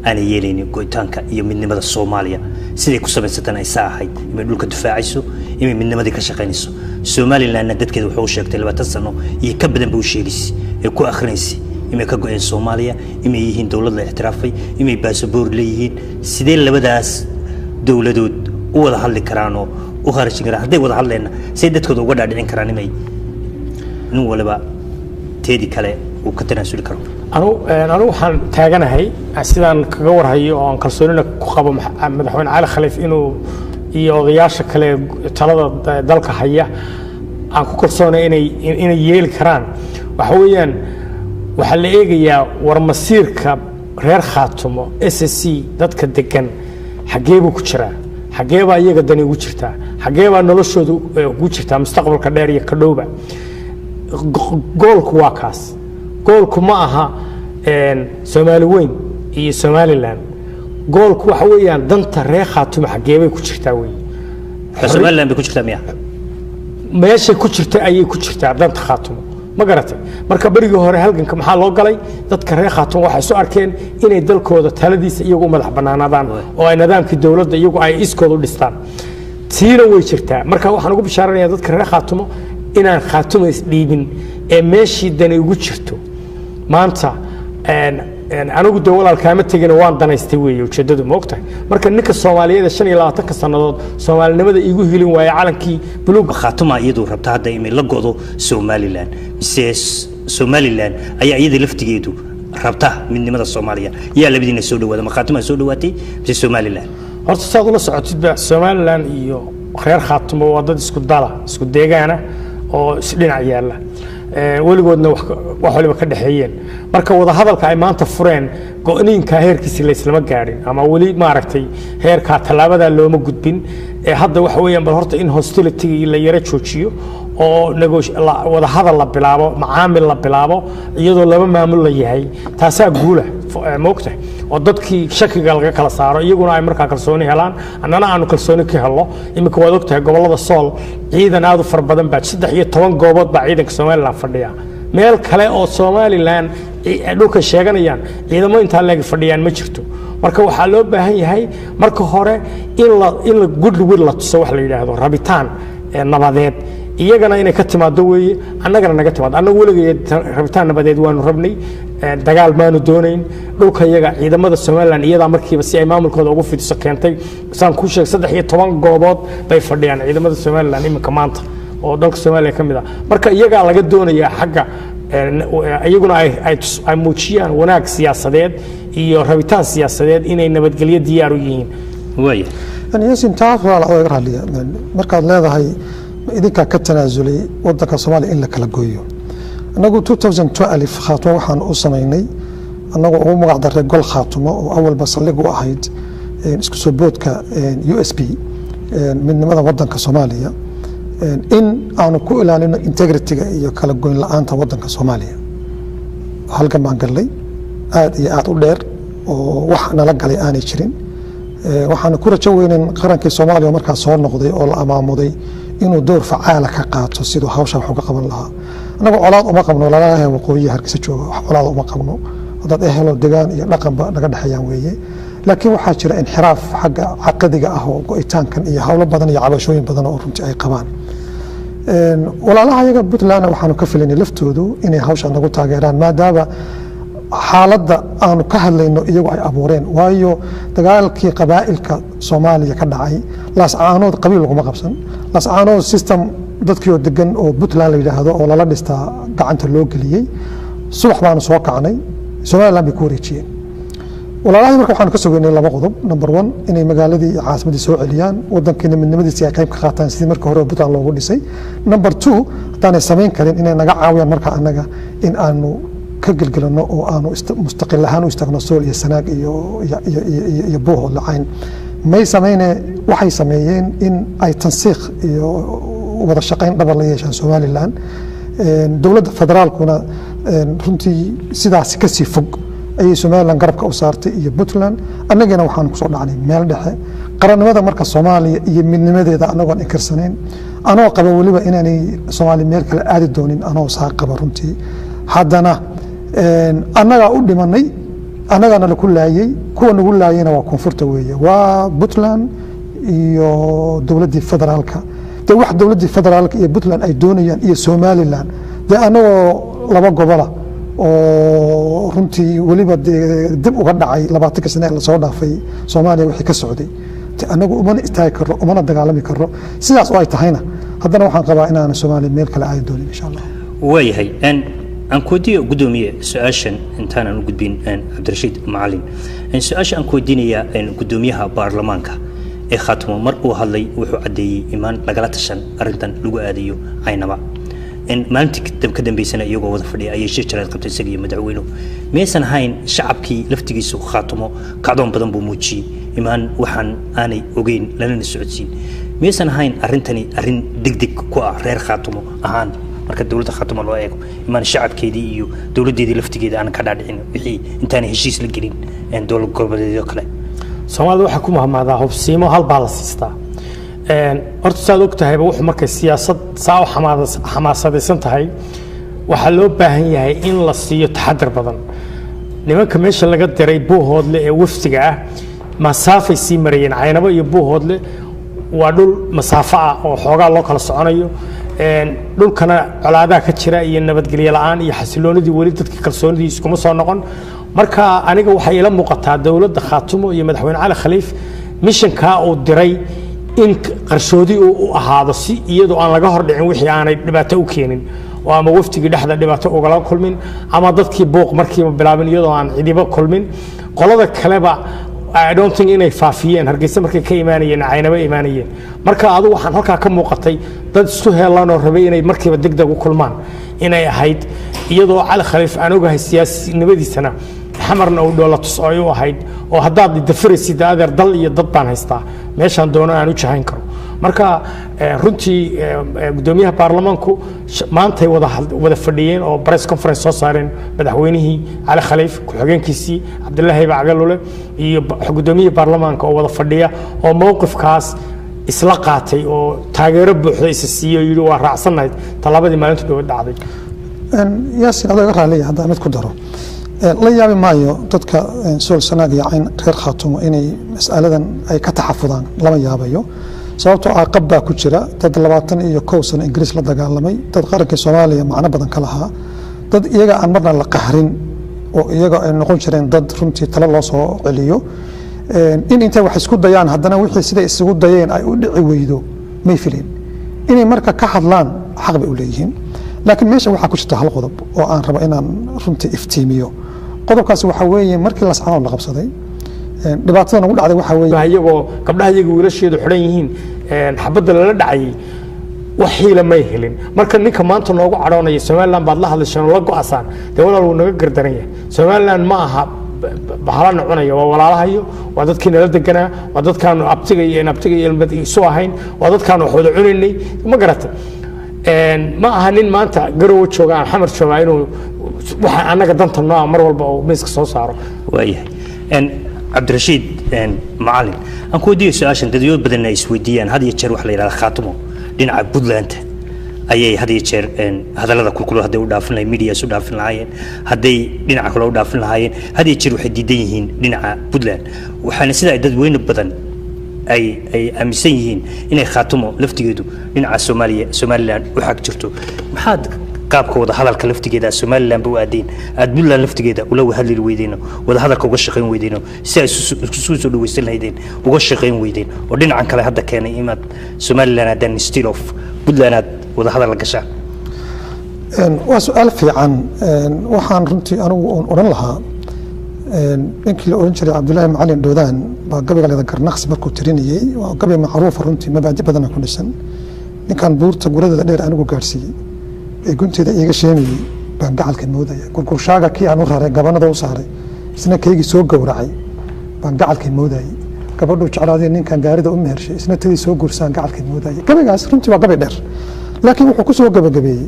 aanay yeelaynin go'itaanka iyo midnimada Soomaaliya siday ku samaysatan ay saa ahayd, inay dhulka difaacayso, inay midnimadii ka shaqaynayso. Somalilandna dadkeeda wuxuu u sheegtay 20 sano iyo ka badan ba u sheegaysay ee ku akhrinaysay inay ka go'een Soomaaliya, inay yihiin dowlad la ixtiraafay, inay baasaboor leeyihiin. Sidee labadaas dowladood u wada hadli karaanoo u kharajin karaan? Hadday wada hadleenna, say dadkooda uga dhaadhicin karaan inay nin waliba teedii kale Uu ka tanaasuli karo. Anu waxaan taaganahay, sidaan kaga warhayo oo aan kalsoonina ku qabo, Madaxweyne Cali Khaliif inuu iyo odayaasha kale talada dalka haya aan ku kalsoonay inay yeeli karaan. Waxa weeyaan, waxaa la eegayaa war masiirka reer Khaatumo, SSC, dadka degan xaggee buu ku jiraa, xaggee baa iyaga dani ugu jirtaa, xaggee baa noloshooda ugu jirtaa mustaqbalka dheer iyo ka dhowba. Goalku waa kaas. Goalku ma aha Soomaali weyn iyo Somaliland. Goalku waxa weeyaan danta reer Khaatumo xaggee bay ku jirtaa wey. Somaliland bay ku jirtaa miya? Meeshay ku jirta ayay ku jirtaa danta Khaatumo, ma garatay? Marka berigii hore halganka maxaa loo galay? Dadka reer Khaatumo waxay isu arkeen inay dalkooda taladiisa iyagu u madax bannaanaadaan oo ay nidaamkii dowladda iyagu ay iskooda u dhistaan. Tiina way jirtaa. Marka waxaan ugu bishaaranayaa dadka reer Khaatumo inaan Khaatumo isdhiibin ee meeshii dani ugu jirto. Maanta anigu de walaal kaama tegina, waan danaystay weeye ujeeddadu, ma ogtahay? Marka ninka Soomaaliyeed ee 25-ka sannadood Soomaalinimada iigu helin waaya calankii buluug. Khaatuma iyadu rabta hadda inay la godo Somaliland, mise Somaliland ayaa iyada laftigeedu rabta midnimada Soomaaliya? Yaa labadiina soo dhawaada? Ma Khaatuma soo dhawaatay mise Somaliland? Horta saad ula socotidba, Somaliland iyo reer Khaatumo waa dad isku dala, isku deegaana oo isdhinac yaalla, weligoodna wax waliba ka dhexeeyeen. Marka wadahadalka ay maanta fureen, go-niinka heerkiisi layslama gaadhin ama weli maaragtay heerkaa tallaabadaa looma gudbin. Ee hadda waxa weeyaan bal horta in hostility la yaro joojiyo oo wadahadal la bilaabo, macaamil la bilaabo, iyadoo laba maamul la yahay. Taasaa guula, ma ogtahay? Oo dadkii shakiga laga kala saaro, iyaguna ay markaa kalsooni helaan, annana aanu kalsooni ka helno. Iminka waad ogtahay, gobollada Sool ciidan aad u fara badan baa, 13 goobood baa ciidanka Somaliland fadhiya. Meel kale oo Somaliland dhulka sheeganayaan ciidamo intaa leeg fadhiyaan ma jirto. Marka waxaa loo baahan yahay marka hore in la goodwill la tuso, wax la yidhaahdo rabitaan nabadeed, iyagana inay ka timaado weeye, annagana naga timaado. Annagu weligeed rabitaan nabadeed waanu rabnay, dagaal maanu doonayn. Dhulka iyaga ciidamada Somaliland iyadaa markiiba si ay maamulkooda ugu fidiso keentay. Saan kuu sheegay, 13 goobood bay fadhiyaan ciidamada Somaliland iminka maanta oo dalka Soomaaliya ka mid ah. Marka iyagaa laga doonayaa xagga iyaguna ay muujiyaan wanaag siyaasadeed iyo rabitaan siyaasadeed inay nabadgelyo diyaar u yihiin. Waaya. Yasin, taas waa laga hadliya. Markaad leedahay idinkaa ka tanaasulay wadanka Soomaaliya in la kala gooyo, annagu 2012 Khaatumo waxaan u samaynay, annagu ugu magac daray Gol Khaatumo, oo awalba saldhig u ahayd isku soo boodka USP, midnimada wadanka Soomaaliya, in aanu ku ilaalino integrityga iyo kala goyn la-aanta wadanka Soomaaliya. Halgan baan gallay aad iyo aad u dheer oo wax nala galay aanay jirin. Waxaanu ku rajo weynen qarankii Soomaaliya oo markaas soo noqday oo la amaamuday inuu door facaala ka qaato siduu hawsha wax uga qaban lahaa. Annagu colaad uma qabno lalaha waqooyiha Hargeysa jooga, wax colaad uma qabno, dad ehelo degaan iyo dhaqanba naga dhexeeyaan weeye. Laakiin waxaa jira inxiraaf xagga caqadiga ah oo go-itaankan iyo howlo badan iyo cabashooyin badan oo runtii ay qabaan walaalaha iyaga Puntlandna. Waxaanu ka filaynay laftoodu inay hawsha nagu taageeraan, maadaama xaaladda aanu ka hadlayno iyagu ay abuureen. Waayo, dagaalkii qabaa'ilka Soomaaliya ka dhacay Laascaanood qabiil laguma qabsan. Laascaanood system dadkii oo degan oo Puntland la yidhaahdo oo lala dhistaa gacanta loo geliyey. Subax baanu soo kacnay, Somaliland bay ku wareejiyeen walaalahii. Marka waxaanu ka sugaynay laba qodob. Number one, inay magaaladii iyo caasimaddii soo celiyaan, wadankiina midnimadiisii ay qayb ka qaataan sidii markii hore Puntland loogu dhisay. Number two, haddaanay samayn karin, inay naga caawiyaan marka annaga in aanu ka gelgelano oo aanu mustaqil ahaan u istaagno Sool iyo Sanaag iyo Buuhood lacayn. May samayne, waxay sameeyeen in ay tansiikh iyo wada shaqayn dhabar la yeeshaan Somaliland. Dowladda federaalkuna runtii sidaasi kasii fog ayay Somaliland garabka u saartay iyo Puntland. Annagana waxaan kusoo dhacnay meel dhexe. Qarannimada marka Soomaaliya iyo midnimadeeda anagoon inkirsanayn, anoo qaba weliba inaanay Soomaaliya meel kale aadi doonin, anoo saa qaba runtii, haddana annagaa u dhimanay, annagaana laku laayey. Kuwa nagu laayeyna waa koonfurta weeye, waa Puntland iyo dowladdii federaalka. Dee wax dowladdii federaalka iyo Puntland ay doonayaan iyo Somaliland, dee annagoo laba gobola oo runtii weliba dee dib uga dhacay 20-ka sane ee lasoo dhaafay Soomaaliya wixii ka socday, de annagu umana istaagi karno, umana dagaalami karno. Sidaas oo ay tahayna, haddana waxaan qabaa inaana Soomaaliya meel kale aadi doonin, insha Allah. Waayahay. Aan ku weydiiyo, guddoomiye, su-aashan intaanan u gudbin Cabdirashiid Macalin. Su-aasha aan ku weydiinayaa, guddoomiyaha baarlamaanka ee Khaatumo mar uu hadlay wuxuu caddeeyey imaan lagala tashan arrintan lagu aadayo Caynaba. Maalintii ka dambeysana iyagoo wada fadhiya ayay shir jaraad qabtay isaga iyo madaxweynuhu. Miyaysan ahayn shacabkii laftigiisu Khaatumo kacdoon badan buu muujiyey imaan waxaan aanay ogeyn lalana socodsiin? Miyaysan ahayn arrintani arrin degdeg ku ah reer Khaatumo ahaan, marka dowladda Khaatumo loo eego, imaan shacabkeedii iyo dowladdeedii laftigeeda aanan ka dhaadhicin wixii intaanay heshiis la gelin dowlad goboleedyo kale? Soomaalida waxaa ku mahmahdaa, "Hubsiimo hal baa la siistaa." Horta saad og tahayba, wuxuu markay siyaasad saa u xamaasadaysan tahay, waxaa loo baahan yahay in la siiyo taxadar badan. Nimanka meesha laga diray, Buuhoodle, ee wafdiga ah, masaafay sii marayeen. Caynabo iyo Buuhoodle waa dhul masaafo ah oo xoogaa loo kala soconayo. Dhulkana colaadaha ka jira iyo nabadgelyo la'aan iyo xasiloonidii weli dadka kalsoonidii iskuma soo noqon. Marka aniga waxay ila muuqataa dowladda Khaatumo iyo madaxweyne Cali Khaliif missionkaa uu diray in qarshoodi uu u ahaado, si iyadoo aan laga hor dhicin wixii aanay dhibaato u keenin oo ama wafdigii dhexda dhibaato ugala kulmin ama dadkii buuq markiiba bilaabin, iyadoo aan cidiba kulmin. Qolada kaleba I don't think inay faafiyeen. Hargeysa markay ka imaanayeen, Caynaba imaanayeen. Marka adu waxaan halkaa ka muuqatay dad isku heelan oo rabay inay markiiba degdeg u kulmaan inay ahayd, iyadoo Cali Khaliif aan ogahay siyaasinimadiisana, Xamarna uu dhoola tus ay u ahayd oo haddaad dafiraysid, adeer, dal iyo dad baan haystaa, meeshaan doono aan u jahayn karo. Marka runtii guddoomiyaha baarlamaanku maantay wada fadhiyeen oo press conference soo saareen madaxweynihii Cali Khaliif, ku-xigeenkiisii Cabdilaahi Bacagalule iyo guddoomiyihii baarlamaanka oo wada fadhiya oo mowqifkaas isla qaatay oo taageero buuxda isa siiyey oo yidhi waa raacsannahay tallaabadii maalinta dhowe dhacday. Yaasin, adoo iga raaliya, haddaan mid ku daro, la yaabi maayo dadka Sool, Sanaag iyo Cayn, reer Khaatumo, inay mas'aladan ay ka taxafudaan. Lama yaabayo, sababtoo ah qab baa ku jira. Dad 21 sano Ingiriis la dagaalamay, dad qarankii Soomaaliya macno badan ka lahaa, dad iyaga aan marna la qahrin oo iyaga ay noqon jireen dad runtii talo loo soo celiyo, in intay wax isku dayaan haddana wixii siday isugu dayeen ay u dhici weydo may filin. Inay marka ka hadlaan xaq bay u leeyihiin. Laakiin meesha waxaa ku jirta hal qodob oo aan rabo inaan runtii iftiimiyo. Qodobkaasi waxaa weeye, markii Lascanood la qabsaday, dhibaatada nagu dhacday waxaa weeye iyagoo gabdhaha iyaga wiilasheedu xidhan yihiin xabadda lala dhacayay, wax xiila may helin. Marka ninka maanta noogu cadhoonaya "Somaliland baad la hadlasheen oo la go'asaan", dee walaal, wuu naga gardaran yahay. Somaliland ma aha bahalana cunaya, waa walaalahayo, waa dadkii nala deganaa, waa dadkaanu abtiga iyo abtiga iyo ilmad isu ahayn, waa dadkaanu wax wada cunaynay. Ma garata? Ma aha nin maanta Garowe jooga aan Xamar joogaa inuu waxa annaga danta noo ah mar walba uu miiska soo saaro. Waayahay. Cabdirashiid Macalin, aan ku weydiiyo su-aashan dadyo badan ay isweydiiyaan had iyo jeer. Waxa la yidhahda Khaatumo dhinaca Puntland ayay had iyo jeer hadallada kulkulo hadday u dhaafin lahayen, medias u dhaafin lahaayeen, hadday dhinaca kale u dhaafin lahaayeen, had iyo jeer waxay diidan yihiin dhinaca Puntland. Waxaana sida ay dadweyne badan ay aaminsan yihiin inay Khaatumo laftigeedu dhinaca Soomaaliya, Somaliland u xag jirto. Maxaad qaabka wada hadalka laftigeeda Somaliland ba u aadeen, aad Puntland laftigeeda ula hadli weydeen, wada hadalka uga shaqayn weydeen, si ay isu soo dhawaysan lahaydeen uga shaqayn weydeen, oo dhinacan kale hadda keenay inaad Somaliland haddaan instead of Puntland aad wada hadal la gashaan? Waa su-aal fiican. Waxaan runtii anigu uun odhan lahaa, ninkii la odhan jiray Cabdullaahi Macalin Dhoodaan baa gabayga leeda Garnaqsi markuu tirinayey, waa gabay macruufa runtii, mabaadi badana ku dhisan. "Ninkan buurta guradeeda dheer anigu gaadhsiiyey ee gunteeda iiga sheemayey baan gacalka moodaya. Gurgurshaaga kii aan u raray, gabanada u saaray, isna kaygii soo gowracay baan gacalka moodayay. Gabadhuu jeclaaday ninkan gaarida u mehershay, isna tadii soo guursaan gacalka moodayay." Gabaygaas runtii waa gabay dheer, laakiin wuxuu ku soo gabagabeeyey,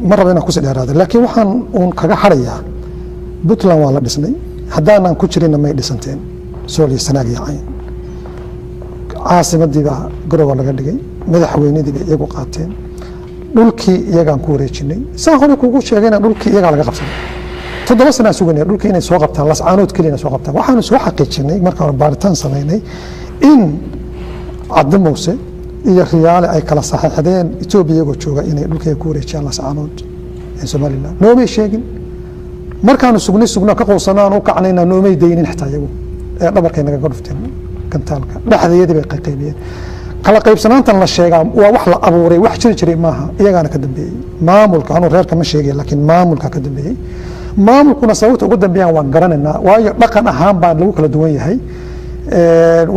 ma rabo inaan kusii dheeraado, laakiin waxaan uun kaga harayaa, Puntland waa la dhisnay, haddaanan ku jirinna may dhisanteen Sool iyo Sanaag iyo Cayn. Caasimadii baa Garowa laga dhigay, madaxweynadii bay iyagu qaateen, dhulkii iyagaan ku wareejinay. Saan hore kugu sheegayna, dhulkii iyagaa laga qabsaday. 7 sanaa suganaya dhulkii inay soo qabtaan, Lascaanood keliya inay soo qabtaan. Waxaanu soo xaqiijinay markaan baaritaan samaynay in Cadde Muuse iyo Riyaale ay kala saxiixdeen Etoobiya iyagoo jooga inay dhulkayga ku wareejiyaan Lascaanood ee Somaliland. Noomay sheegin. Markaanu sugnay, sugnaa, ka quusanaan u kacnayna, noomay daynin xitaa iyagu ee dhabarkay nagaga dhufteen gantaalka, dhexdayadii bay qayqaybiyeen. Kala qaybsanaantan la sheegaa waa wax la abuuray, wax jiri jiray maaha. Iyagaana ka dambeeyey maamulka. Anuu reerka ma sheegay, laakiin maamulka ka dambeeyey. Maamulkuna sababta ugu dambeeyaan waan garanaynaa, waayo dhaqan ahaan baan lagu kala duwan yahay.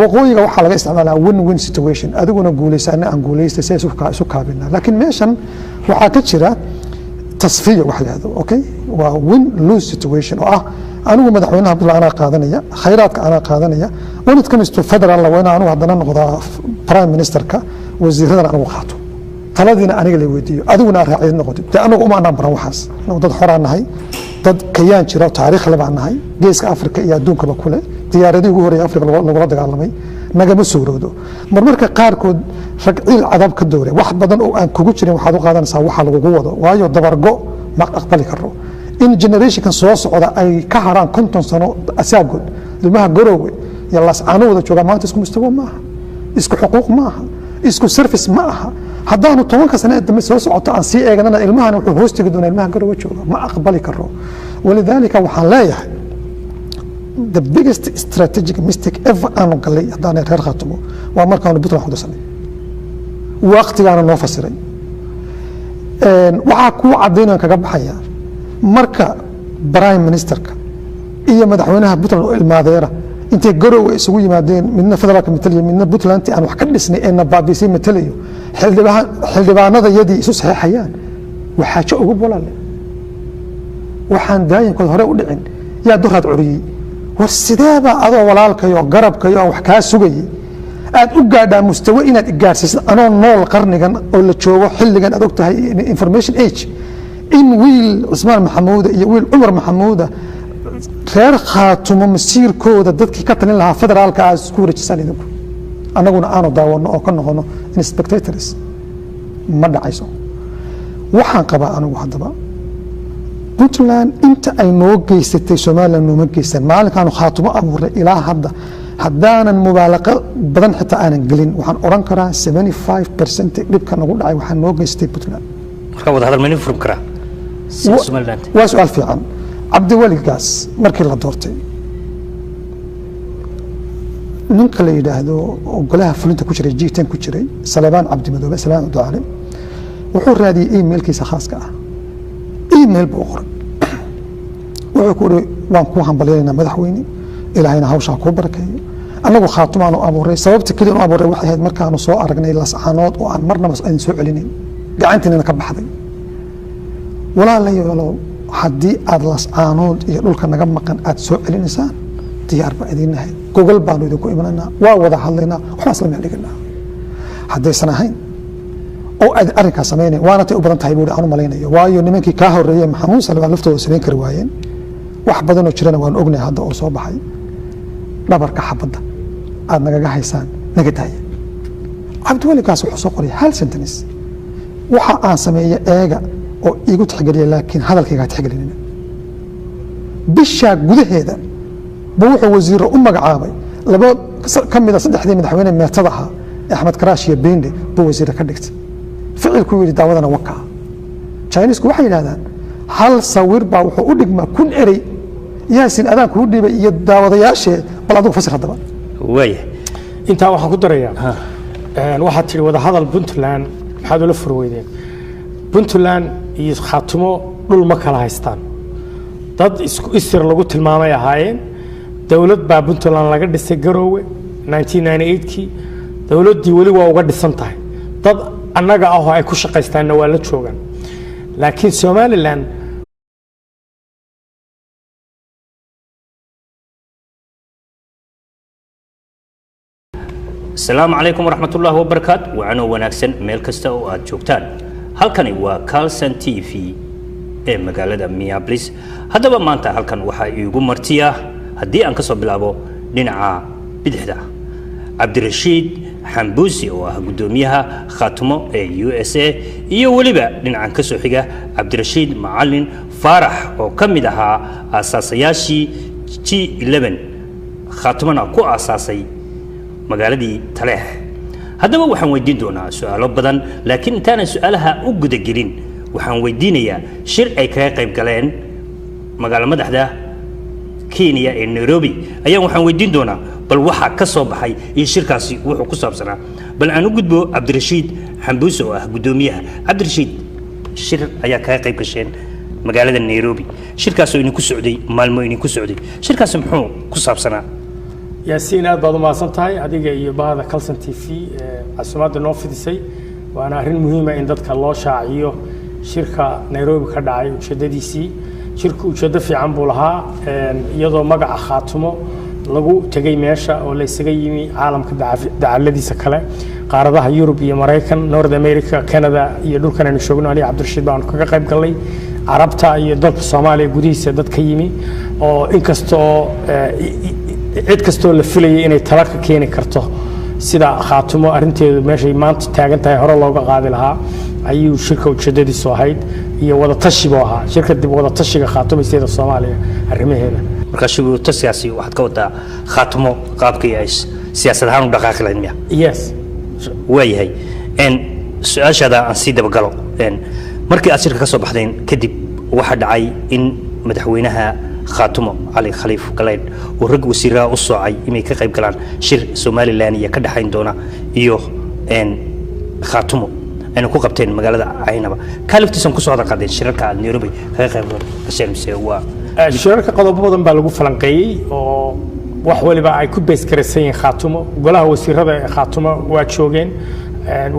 Waqooyiga waxaa laga isticmaalaa win win situation, adiguna guuleysa, ana aan guuleystay, si isu kaabinaa. Laakiin meeshan waxaa ka jira tasfiya wax la yihahdo, okay, waa win lose situation oo ah anigu madaxweynaha Puntland anaa qaadanaya, khayraadka anaa qaadanaya. When it comes to federal, waa inaan anigu haddana noqdaa prime ministerka, wasiiradana anigu qaato, taladiina aniga la weydiiyo, adiguna aad raaciyad noqotid. Dee anagu uma anaan baran waxaas. Anagu dad xoraan nahay, dad kayaan jira oo taariikh le baan nahay, geeska Afrika iyo adduunkaba kule. Diyaaradihii ugu horreeyay Afrika lagula dagaalamay nagama suurowdo. Marmarka qaarkood rag ciil cadab ka doore, wax badan oo aan kugu jirin waxaad u qaadanaysaa waxa lagugu wado, waayo dabargo ma aqbali karo in generationkan soo socda ay ka haraan 50 sano asaagood. Ilmaha Garowe iyo Laascaano wada joogaa maanta isku mustawo ma aha, isku xuquuq ma aha, isku service ma aha. Haddaanu 10-ka sane ee dambe soo socoto aan sii eegnana, ilmahan wuxuu hoos tegi doonaa ilmaha Garowe jooga. Ma aqbali karo. Walidaalika waxaan leeyahay the biggest strategic mistake ever aanu galay haddaanay reer Khaatumo waa markaanu Puntland ku darsanay. Waqtigaana noo fasiray. Waxaa kuu caddaynayaan kaga baxaya, marka prime ministerka iyo madaxweynaha Puntland oo ilmaadeera intay Garowe isugu yimaadeen, midna federaalka matalayo, midna Puntland aan wax ka dhisnay ee na baabiisay matalayo, xildhibaanada yadii isu saxiixayaan, waxaajo ugu bolaale waxaan daayinkood hore u dhicin yaa duraad curiyey. War sideeba adoo walaalkayo garabkayo aan wax kaa sugayay aad u gaadhaa mustawe inaad igaadhsiisid anoo nool, qarnigan oo la joogo, xilligan aad og tahay information age, in wiil Cusmaan Maxamuuda iyo wiil Cumar Maxamuuda reer Khaatumo masiirkooda dadkii ka talin lahaa federaalka aad isku wareejisaan idinku, annaguna aanu daawano oo ka noqono in spectators? Ma dhacayso. Waxaan qabaa anigu haddaba Puntland inta ay noo geysatay Somaliland nooma geysan. Maalinkaanu Khaatumo abuuray ilaa hadda, haddaanan mubaalaqo badan xitaa aanan gelin, waxaan oran karaa 75% dhibka nagu dhacay waxaa noo geystay Puntland. Marka wada hadal ma idin furmi karaa sida Somaliland? Waa su-aal fiican. Cabdiweli Gaas markii la doortay, ninka la yidhaahdo oo golaha fulinta ku jiray, G10 ku jiray, Salebaan Cabdi Madoobe, Salebaan Cabdicali, wuxuu raadiyey emailkiisa khaaska ah. Email buu u qoray, wuxuu ku uri: "Waan kuu hambalyaynaynaa madaxweyne, Ilaahayna hawshaa kuu barakeeyo. Annagu Khaatumaanu abuuray. Sababta keliya u abuuray waxay ahayd markaanu soo aragnay Lascaanood oo aan marnaba idin soo celinayn, gacantiinana ka baxday. Walaalayaalow, haddii aad Lascaanood iyo dhulka naga maqan aad soo celinaysaan, diyaar baa idiin nahay. Gogol baanu idinku imanaynaa, waa wada hadlaynaa, waxbaan isla meel dhiganaa. Haddaysan ahayn oo aad arrinkaas samaynayn, waana tay u badan tahay buuri aan u malaynayo, waayo nimankii kaa horreeyey Maxamuud Salebaan laftooda samayn kari waayeen, wax badanoo jirana waanu ognahay hadda oo soo baxay. Dhabarka xabadda aad nagaga haysaan naga daaya." Cabdiweligaas wuxuu soo qoray hal sentence: "Waxa aan sameeye eega oo iigu tixgeliya, laakiin hadalkayga ha tixgelinina." Bishaa gudaheeda ba wuxuu wasiiro u magacaabay laba ka mida saddexdii madaxweyne meertada ahaa, Axmed Karaash iyo Bende, buu wasiire ka dhigtay. Ficilkuu yidhi daawadana wakaa. Chinesku waxay yidhahdaan hal sawir baa wuxuu u dhigmaa 1000 erey. Yaasin, adaan kuu dhiibay iyo daawadayaashee, bal adigu fasir haddaba. Waaya. Intaa waxaan ku darayaa, waxaad tidhi wadahadal Puntland maxaad ula furweydeen? Puntland iyo Khaatumo dhul ma kala haystaan. Dad isku isir lagu tilmaamay ahaayeen. Dowlad baa Puntland laga dhisay Garoowe 1998kii. Dowladdii weli waa uga dhisan tahay, dad annaga ah oo ay ku shaqaystaanna waa la joogaan, laakiin Somaliland Asalaamu calaykum waraxmatullaahi wabarakaatu. Wacanoo wanaagsan meel kasta oo aad joogtaan. Halkani waa Carlson TV ee magaalada Minneapolis. Haddaba maanta halkan waxaa iigu martiya, haddii aan ka soo bilaabo dhinaca bidixda, Cabdirashiid Xambuusi oo ah guddoomiyaha Khaatumo ee USA, iyo weliba dhinacan ka soo xiga Cabdirashiid Macalin Faarax oo ka mid ahaa aasaasayaashii G11, Khaatumona ku aasaasay magaaladii Taleex. Haddaba waxaan weydiin doonaa su-aalo badan, laakiin intaanan su-aalaha u gudagelin, waxaan weydiinayaa shir ay kaga qayb galeen magaalo madaxda Kenya ee Nairobi ayaan waxaan weydiin doonaa bal waxaa ka soo baxay iyo shirkaasi wuxuu ku saabsanaa. Bal aan u gudbo Cabdirashiid Xambuuse oo ah guddoomiyaha. Cabdirashiid, shir ayaa kaga qayb gasheen magaalada Nairobi, shirkaasoo idinku socday maalmo idinku socday. Shirkaasi muxuu ku saabsanaa? Yaasiin, aad baad u mahadsan tahay adiga iyo bahda Calson TV ee casuumaadda noo fidisay. Waana arrin muhiima in dadka loo shaaciyo shirka Nairobi ka dhacay ujeeddadiisii. Shirku ujeeddo fiican buu lahaa, iyadoo magaca Khaatumo lagu tegay meesha oo la isaga yimi caalamka dacaladiisa kale, qaaradaha Yurub iyo Maraykan, North America, Canada iyo dhulkan aynu joogno. Aniga Cabdirashiid baanu kaga qayb galnay, Carabta iyo dalka Soomaaliya gudihiisa dad ka yimi, oo inkastoo cid kastoo la filayay inay tala ka keeni karto sida Khaatumo arrinteedu meeshay maanta taagan tahay hore looga qaadi lahaa, ayuu shirka ujeedadiisu ahayd iyo wadatashi buu ahaa shirka dib wadatashiga Khaatumo sida Soomaaliya arrimaheeda. Markaa shirtasigaasi waxaad ka wadaa Khaatumo qaabkii ay siyaasad ahaan u dhaqaaqi lahayd, miya? Yes. Waayahay, su-aashaada aan sii dabagalo. Markii aad shirka ka soo baxdeen kadib, waxaa dhacay in madaxweynaha Khaatumo Cali Khaliif Galeydh uu rag wasiiraha u soocay inay ka qayb galaan shir Somaliland iyo ka dhexayn doona iyo Khaatumo ayna ku qabteen magaalada Caynaba. Kaa laftiisan kusoo hadal qaadeen shirarka aad Nairobi kaga qayb gasheen, mise waa? Shirarka qodobo badan baa lagu falanqeeyey oo wax waliba ay ku base garaysan yihiin Khaatumo. Golaha wasiirada ee Khaatumo waa joogeen,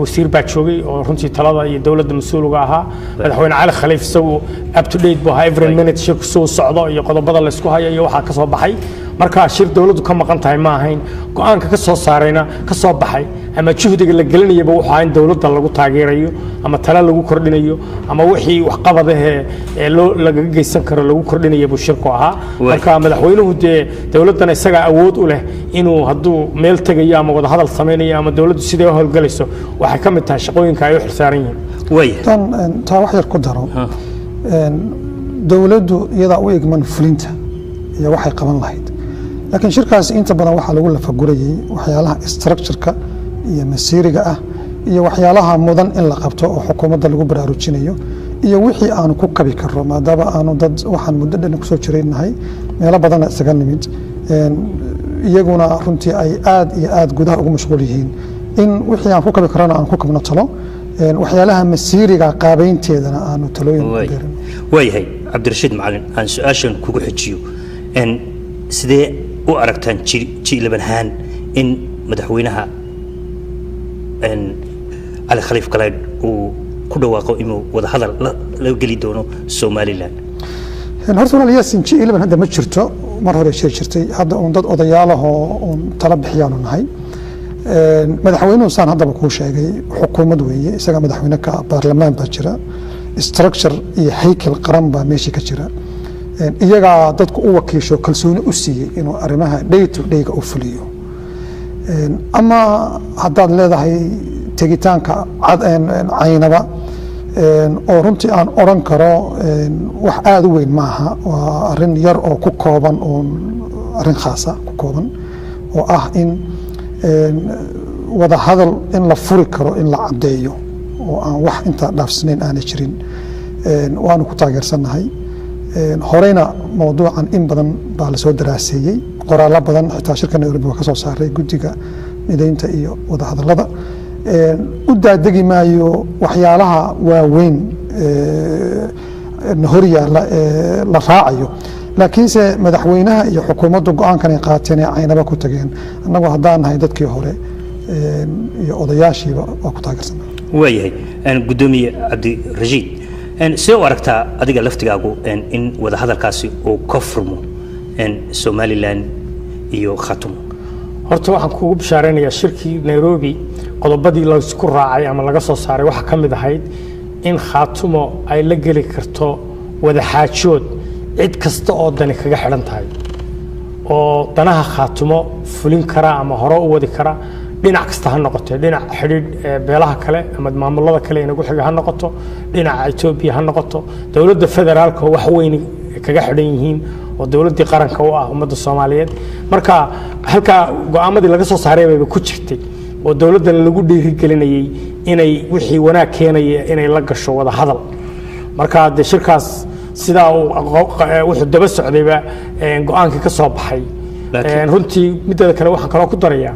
wasiir baa joogay oo runtii talada iyo dowladda mas-uul uga ahaa. Madaxweyne Cali Khaliif isagu up to date buu ahaa every minute, shirku suu socdo iyo qodobada laysku hayo iyo waxaa ka soo baxay. Marka shir dowladdu ka maqan tahay ma ahayn. Go-aanka ka soo saarayna, ka soo baxay ama juhdiga la gelinayaba wuxuu ahaa in dowladda lagu taageerayo ama tale lagu kordhinayo ama wixii waxqabadahee ee loo lagaga geysan karo lagu kordhinaya buu shirku ahaa. Marka madaxweynuhu dee dowladdana isagaa awood u leh inuu hadduu meel tegayo ama wadahadal samaynayo ama dowladdu siday u howlgalayso, waxay ka mid tahay shaqooyinka ay u xilsaaran yihiin. Tan taa wax yar ku daro. Dowladdu iyadaa u igman fulinta iyo waxay qaban lahayd, laakiin shirkaasi inta badan waxaa lagu lafagurayay waxyaalaha structure-ka iyo masiiriga ah iyo waxyaalaha mudan in la qabto oo xukuumadda lagu baraarujinayo iyo wixii aanu ku kabi karro, maadaama aanu dad waxaan muddo dhan kusoo jiraynahay, meelo badanna isaga nimid, iyaguna runtii ay aad iyo aad gudaha ugu mashquul yihiin, in wixii aan ku kabi karona aan ku kabno talo, waxyaalaha masiiriga qaabaynteedana aanu talooyin ku beerino. Waayahay, Cabdirashiid Macalin, aan su-aashan kugu xejiyo. Sidee u aragtaan G11 ahaan in madaxweynaha Cali Khaliif Galeydh uu ku dhawaaqo inuu wadahadal la geli doono Somaliland? Horta walaal Yaasin, G11 hadda ma jirto. Mar hore jiri jirtay, hadda uun dad odayaalahoo uun tala bixiyaanu nahay. Madaxweynuhu saan haddaba kuu sheegay, xukuumad weeye, isaga madaxweyne ka ah, baarlamaan baa jira, structure iyo haykel qaran baa meeshii ka jira. Iyagaa dadku u wakiisho, kalsooni u siiyey inuu arrimaha day to day-ga u fuliyo. Ama haddaad leedahay tegitaanka Caynaba, oo runtii aan odhan karo wax aada u weyn maaha, waa arrin yar oo ku kooban uun arrin khaasa ku kooban oo ah in wada hadal in la furi karo, in la caddeeyo oo aan wax intaa dhaafsanayn aanay jirin, waanu ku taageersannahay. Horeyna mawduucan in badan baa lasoo daraaseeyey, qoraallo badan xitaa shirka Nairobi waa ka soo saaray guddiga mideynta iyo wadahadallada. U daadegi maayo waxyaalaha waaweyn hor yaalla ee la raacayo, laakiinse madaxweynaha iyo xukuumaddu go-aankan ay qaateen ee Caynaba ku tageen, annagu haddaan nahay dadkii hore iyo odayaashiiba waa ku taageersanaa. Waayahay, guddoomiye Cabdirashiid, sidee u aragtaa adiga laftigaagu in wadahadalkaasi uu ka furmo Somaliland iyo Khaatumo? Horta waxaan kugu bishaaraynayaa shirkii Nairobi qodobadii laysku raacay ama laga soo saaray waxaa ka mid ahayd in Khaatumo ay la geli karto wadaxaajood cid kasta oo dani kaga xidhan tahay oo danaha Khaatumo fulin kara ama hore u wadi kara, dhinac kasta ha noqoto, dhinac xidhiidh beelaha kale ama maamulada kale inagu xiga ha noqoto, dhinaca Etoobiya ha noqoto, dowladda federaalka wax weyn kaga xidhan yihiin oo dowladdii qaranka u ah ummadda Soomaaliyeed. Marka halkaa go-aamadii laga soo saaray bayba ku jirtay oo dowladdana lagu dhiirigelinayay inay wixii wanaag keenaya inay la gasho wada hadal. Marka dee shirkaas sidaa uu wuxuu daba socdayba go-aankii ka soo baxay. Runtii mideeda kale waxaan kaloo ku darayaa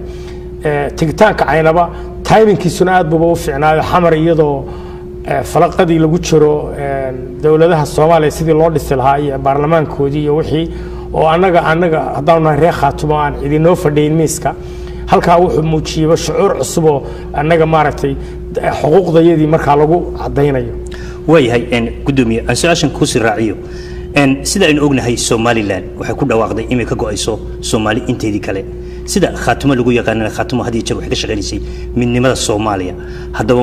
tegitaanka Caynaba. Timingkiisuna aad buuba u fiicnaayo. Xamar iyadoo falaqadii lagu jiro dowladaha Soomaaliya sidii loo dhisi lahaa iyo baarlamaankoodii iyo wixii oo annaga haddaanu nahay reer Khaatumo aan cidinoo fadhiyin miiska, halkaa wuxuu muujiyeyba shucuur cusub oo annaga, maaragtay, xuquuqdayadii markaa lagu caddaynayo. Waayahay, gudoomiye, aan su-aashan kuusii raaciyo. Sida aynu ognahay, Somaliland waxay ku dhawaaqday inay ka go-ayso Soomaali inteedii kale. Sida Khaatumo lagu yaqaanana, Khaatumo had iyo jeer waxay ka shaqaynaysay midnimada Soomaaliya. Haddaba